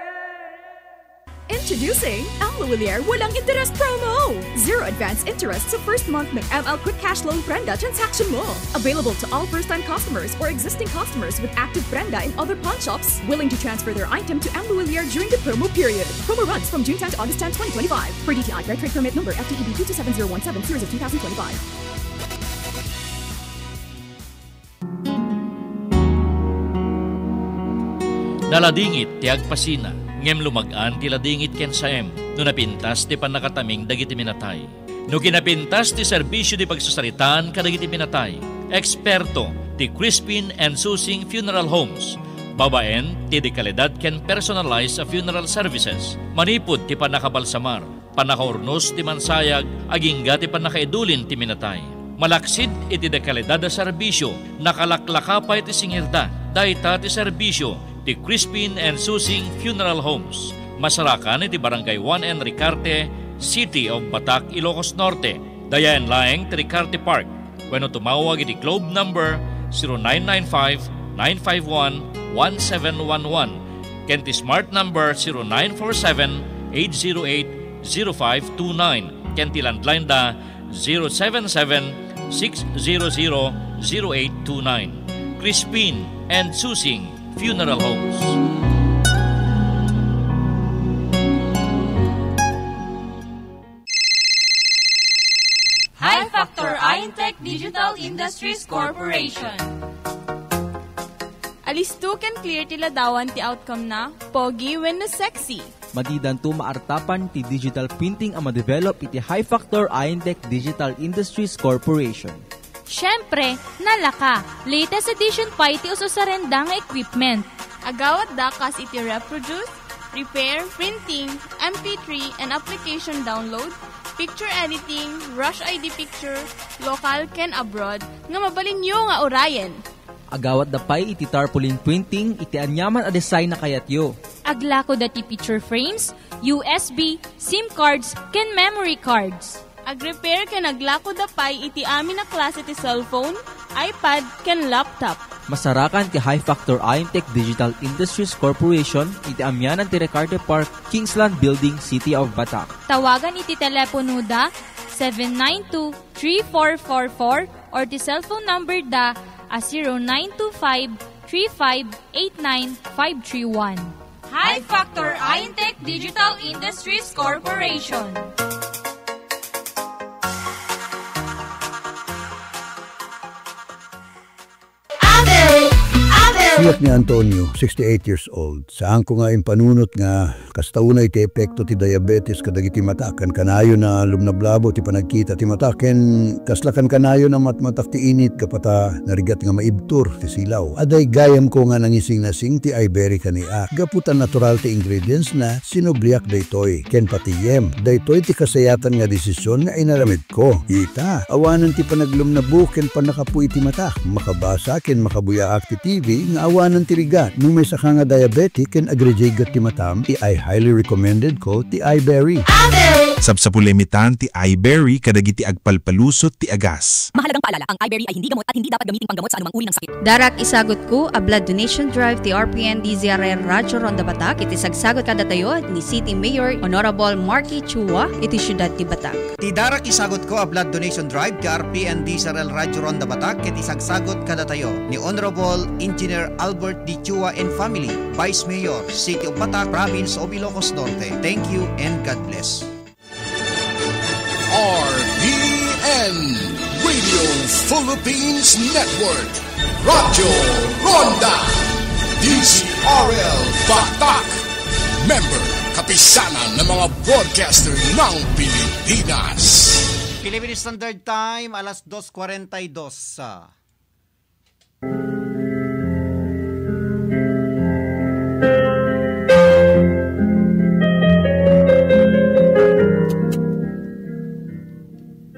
Introducing M. Luwilier Walang Interes Promo! Zero advance interest sa first month ng M L Quick Cash Loan Prenda transaction mo. Available to all first-time customers or existing customers with active Prenda in other pawn shops willing to transfer their item to M. Luwilier during the promo period. Promo runs from June tenth to August tenth, twenty twenty-five. Per D T I, Red Trade Permit Number F T E B two two seven zero one seven, Series of two thousand twenty-five. Naladingit ti agpasina, ngem lumag-an ti ladingit ken saem no napintas ti pannakataming dagiti minatay. No kinapintas ti serbisio ti pagsasaritaan kadagiti minatay, eksperto ti Crispin and Susing Funeral Homes, babaen ti dekalidad ken personalized a funeral services, manipud ti pannakabalsamar, pannakaurnos ti mansayag, agingga ti pannakaidulin ti minatay. Malaksid iti dekalidad a serbisio, nakalaklaka pay ti singirda. Dayta ti serbisio ti Crispin and Susing Funeral Homes. Masarakan iti Barangay one N Ricarte, City of Batac, Ilocos Norte. Dayaen laeng ti Ricarte Park wenno tumawag iti Globe number zero nine nine five, nine five one, one seven one one ken ti Smart number zero nine four seven, eight zero eight, zero five two nine ken ti landline da zero seven seven, six zero zero, zero eight two nine. Crispin and Susing Funeral Homes. High Factor Intech Digital Industries Corporation. Alisto ken clear ti ladawan ti outcome na, pogi wenno sexy. Madidanto maartapan ti digital printing a madevelop iti High Factor Intech Digital Industries Corporation. Siyempre, nalaka, latest edition pay ti ususarenda nga equipment. Agawatda kas iti reproduce, repair, printing, M P three, and application download, picture editing, rush I D picture, local ken abroad, nga mabalinyo nga urayen. Agawatda pay iti tarpaulin printing iti aniaman a design a kayatyo. Aglakoda ti picture frames, U S B, SIM cards, ken memory cards. Agrepair ken aglakoda pay iti amin a klase ti cellphone, iPad, ken laptop. Masarakan ti High Factor Intech Digital Industries Corporation iti amianan ti Ricarte Park, Kingsland Building, City of Batac. Tawagan iti teleponoda seven nine two, three four four four or ti cellphone number da a zero nine two five, three five eight nine, five three one. High Factor Intech Digital Industries Corporation. Siak ni Antonio, sixty-eight years old. Saanko nga impanunot nga kasta unay ti epekto ti diabetes kadagiti mata. Kankanayon a lumnablabo ti panagkita ti mata ken kasla kankanayon a matmatak ti init gapu ta narigat nga maibtur ti silaw. Aday gayamko nga nangisingnasing ti Iberry kaniak. Gapu ta natural ti ingredients na, sinubliak daytoy ken patiem. Daytoy ti kasayatan nga desisyon nga inaramidko. Ita, awanen ti panaglumnabo ken pannakapuy ti mata. Makabasa ken makabuyaak ti T V nga awanen ti rigat. No maysaka nga diabetic ken agrigigat ti matam, ti I highly recommended ko ti Iberry. Sapsapulem itan ti Iberry kadagiti agpalpalusot ti agas. Mahalagang paalala, ang Iberry ay hindi gamot at hindi dapat gamiting panggamot sa anumang uri ng sakit. Darak isagut ko a blood donation drive ti R P N D Z R L Radyo Ronda Batak iti sagsagut kadatayo ni City Mayor Honorable Marky Chua iti siudad ti Batak. Ti darak isagut ko a blood donation drive ti R P N D Z R L Radyo Ronda Batak iti sagsagut kadatayo ni Honorable Engineer Albert D. Chua and family, Vice Mayor, City of Batak, Province of Ilocos Norte. Thank you and God bless. R P N, Radio Philippines Network, Radyo Ronda, D Z R L Batak, member Kapisanan ng mga broadcaster ng Pilipinas. Philippine Standard Time, alas dos kuwarenta y dos.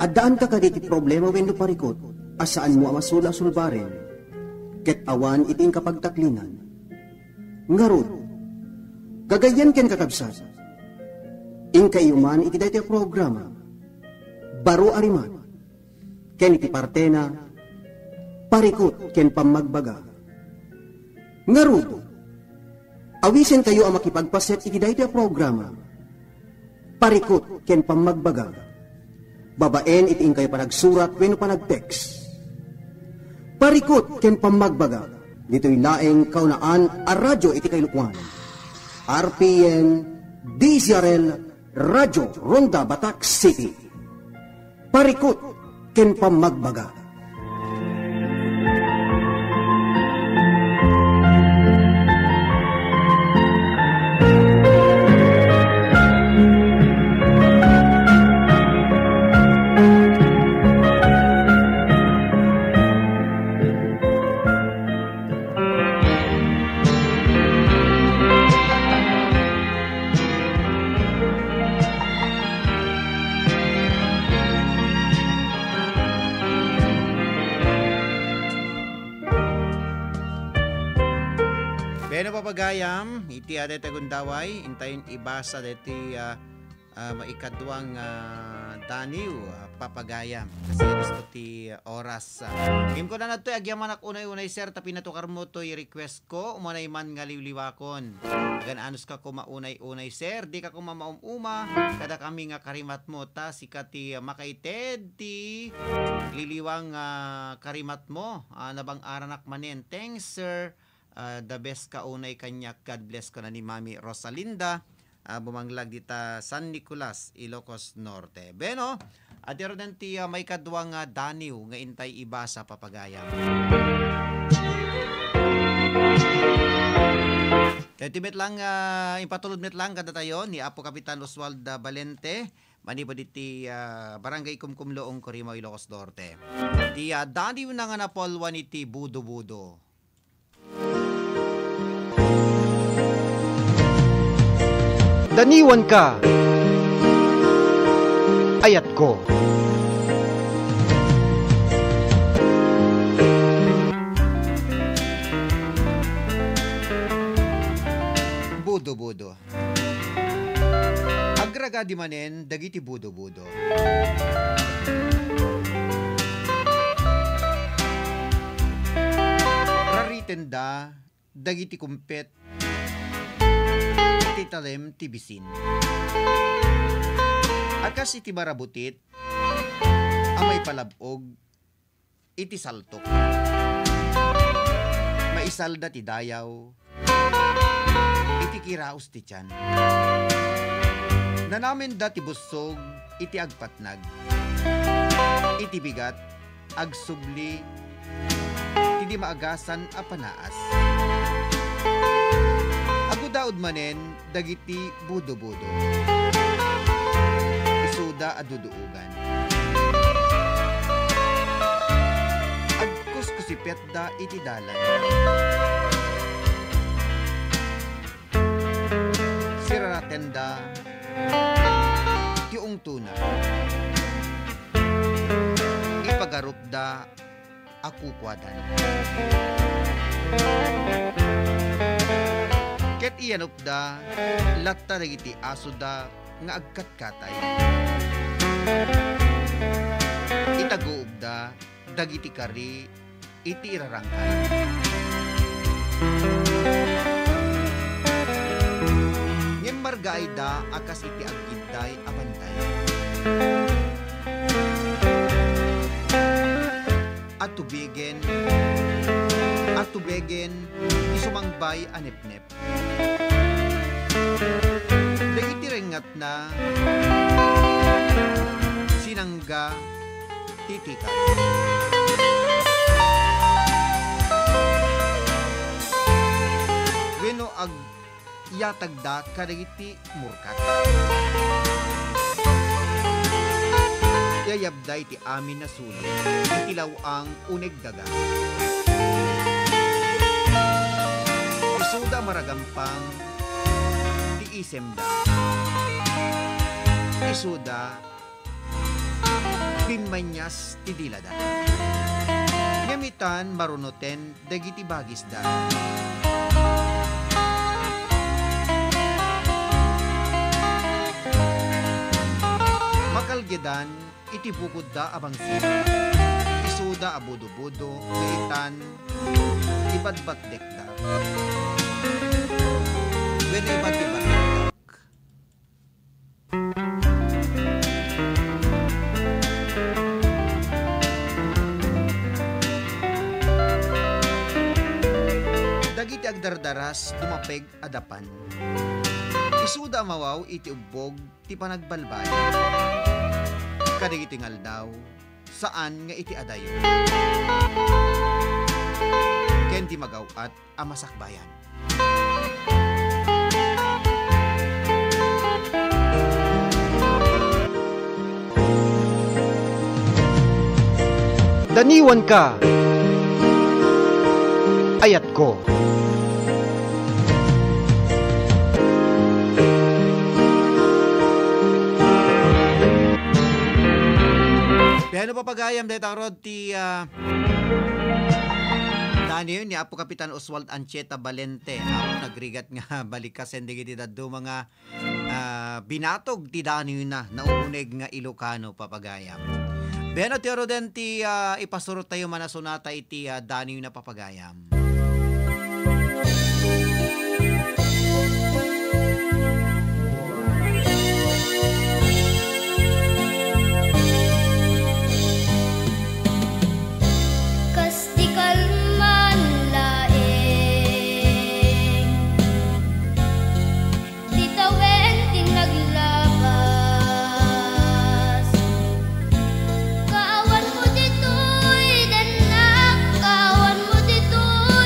Addaanka kadi ti problema wenno parikut a saanmo a masula a sulbaren, ket awan iti inka pagtaklinan? Ngarud, gagayyem ken kakabsat, inkayo man iti daytoy a programa, Baro a Rimat, ken iti partena, Parikut ken Pammagbaga. Ngarud, awisenkayo a makipagpaset iti daytoy a programa, Parikut ken Pammagbaga, babaen iti inkayo panagsurat wenno panag-text. Parikut ken Pammagbaga, ditoy laeng kaunaan a radyo iti kailukoan. R P N, D Z R L, Radyo Ronda Batac City. Parikut ken Pammagbaga. Bueno, papagayam, iti aday ta gundaway, intayon ibasa deti, ah, ah, maikadua nga, ah, daniw, ah, papagayam. Kasi adas ti, ah, oras. Ngem kunana ditoy, agyamanak unay-unay, sir, ta pinatukarmo toy request ko, umanay man nga liwliwakon. Agan-anuska koma unay-unay, sir, dika koma maum-uma, kadakami nga karimatmo, ta sika ti, ah, makaited ti liwliwa nga karimatmo. Ah, nabang-aranak manen. Thanks, sir. Ah, the best ka unay kaniak. God bless, kuna ni Mami Rosalinda. Ah, bumanglag dita San Nicolas, Ilocos Norte. Bueno, adda ruden ti, ah, maikadua nga daniw nga intay ibasa, papagayam. Ket iti met lang, ah, impatulod met lang kadatayo ni Apo Kapitan Oswald, ah, Valente, manipud iti, ah, Barangay Kumkumluong, Corimao, Ilocos Norte. Ti, ah, daniwna nga napalwan iti budo-budo. Daniwanka, ayatko. Budo-budo. Agragadi manen dagiti budo-budo. Raritenda dagiti kumpet ti talem ti bisin. A kas iti marabutit a maipalab-og iti saltok. Maisalda ti dayaw iti kiraus ti tian. Nanamenda ti bussog iti agpatnag. Iti bigat, agsubli ti di maagasan a panaas. Agudaud manen dagiti budo-budo. Isuda a duduogan. Agkuskusipetda iti dalan. Siraratenda ti ungtona. Ipagarupda a kukuadan. Ket iyanupda latta dagiti asoda nga agkatkatay. Itaguubda dagiti kari iti irarangay. Ngem margaayda a kas iti aggidday a bantay. Atubegen, atubegen ti sumangbay a nepnep. Dagiti rengngatna, sinangga ti tikang. Wenno ag-, yatagda kadagiti murkat. Yayabda iti amin a suli, iti law-ang uneg daga. Isuda maragampang ti isemda. Isuda pimmanias ti dilada. Ngem itan marunoten dagiti bagisda. Makalgedan iti bukodda a bangsit. Isuda a budo-budo nga itan ibatbatdekda. Wenno ibatbatdek. Dagiti agdardaras dumapeg a dapan. Isuda a mawaw iti ubbog ti panagbalbaliw. Kadagiti nga aldaw, saan nga iti adayo. Ken di magaw-at a masakbayan. Daniwanka, ayatko. Piano papagayam dayta rod ti, ah, Daniel ni Apo Kapitan Oswald Anchieta Valente. Apo, nagrigat nga balikasen dagiti dadduma nga, ah, binatog ti Daniel na nauneg nga Ilocano, papagayam. Beno ti ruden ti, ah, ipasuro tayo manasonata iti, ah, Daniel na, papagayam. Kas di kalman laeng ti tawen ti naglabas. Kaawan mo ditoy, dennak, kaawan mo ditoy.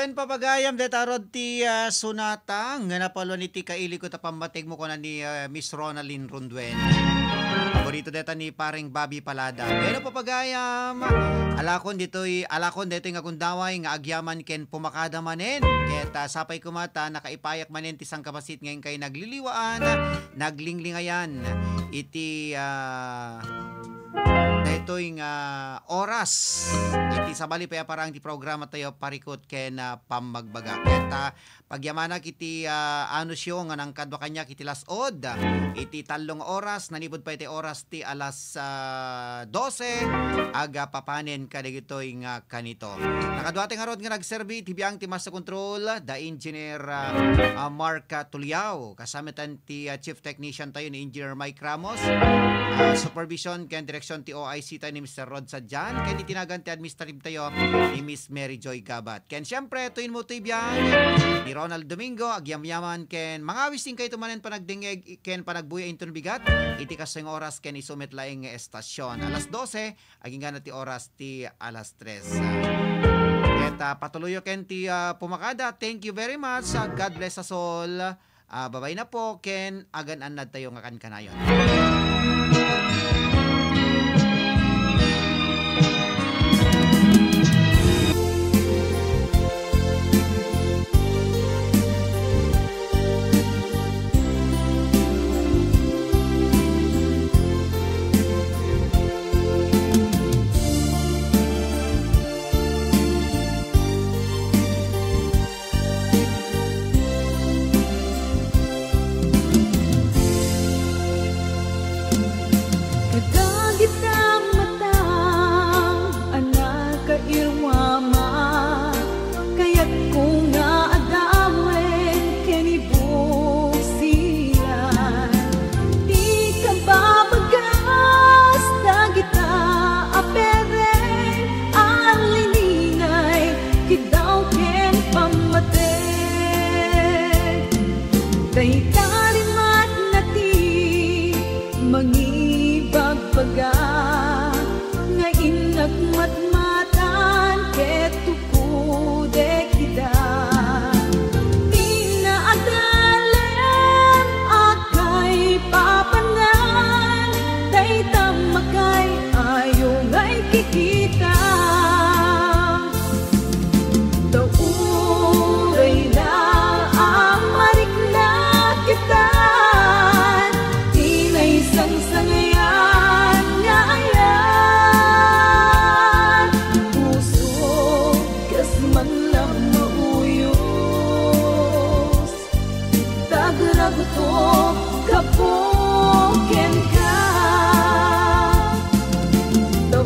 Papagayam, deta rod ti, ah, sonata nga napauluan iti kaili ko ta pammategmo, kuna ni, ah, Miss Ronaldin Ronduen. Paborito deta ni pareng Bobby Palada. Pero papagayam, alakon ditoy, alakon detoy nga gundaway nga agyaman ken pumakada manen. Ket, ah, sapay koma ta nakaipayak manen ti sangkabassit nga inkay nagliliwaan, naglinglingayan iti, ah, daytoy nga oras iti sabali pay a parang ti programa tayo, Parikut ken, ah, Pammagbaga. Ket, ah, pagyamanak iti, ah, anuncio nga nangkadua kaniak iti las-od, iti tallo nga oras, nanipud pay iti oras ti alas, ah, dose, agapapanen kadagitoy nga kanito. Nakaduatay ngarud nga nagserbi iti biang ti Master Control, da Engineer, ah, ah, Mark, ah, Tuliao, kasamitan ti, ah, Chief Technician tayo ni Engineer Mike Ramos, ah, supervision ken direksyon ti O I C tayo ni Mister Rod Sadian, ken itinagan ti administrative tayo ni Miss Mary Joy Gabat. Ken siyempre, tuinmo toy biang ni Ronald Domingo, agyamyaman ken mangawis inkay tumanen panagdengngeg ken panagbuya inton bigat, iti kastoy nga oras ken isu met laeng nga estasyon. Alas dose, agingga na ti oras ti alas tres. Ket, ah, patuloyo ken ti, ah, pumakada. Thank you very much. Ah, God bless us all. Ah, babay na po, ken agan-annad tayo nga kankanayon. Kadagita matang a nakairwama, kayatko nga adawen ken ibusilan ti kababagas dagita a pereng a lininay, kiddaw ken pammateg. Dayta rimatna ti mangibagbaga, nga innak matmatan ket tukudek ida. Ti naadalem a kaipapanan, dayta makay ayo nga ikikita. Ta uray la a marikna kita, ti naisangsangayan nga ayat. Pusok kas man la mauyos, tagragutok gapu kenka. Ta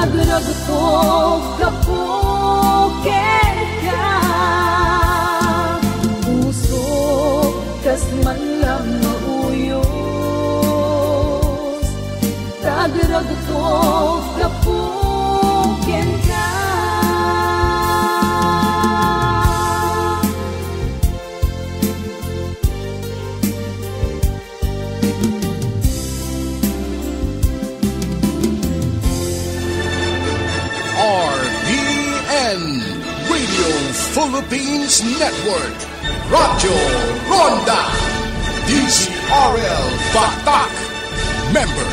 Agragtog gapu kenka, puso kas mallam nga uyos, tagragtog gapu kenka. R P N, Radio Philippines Network, Radyo Ronda, D Z R L Batak, member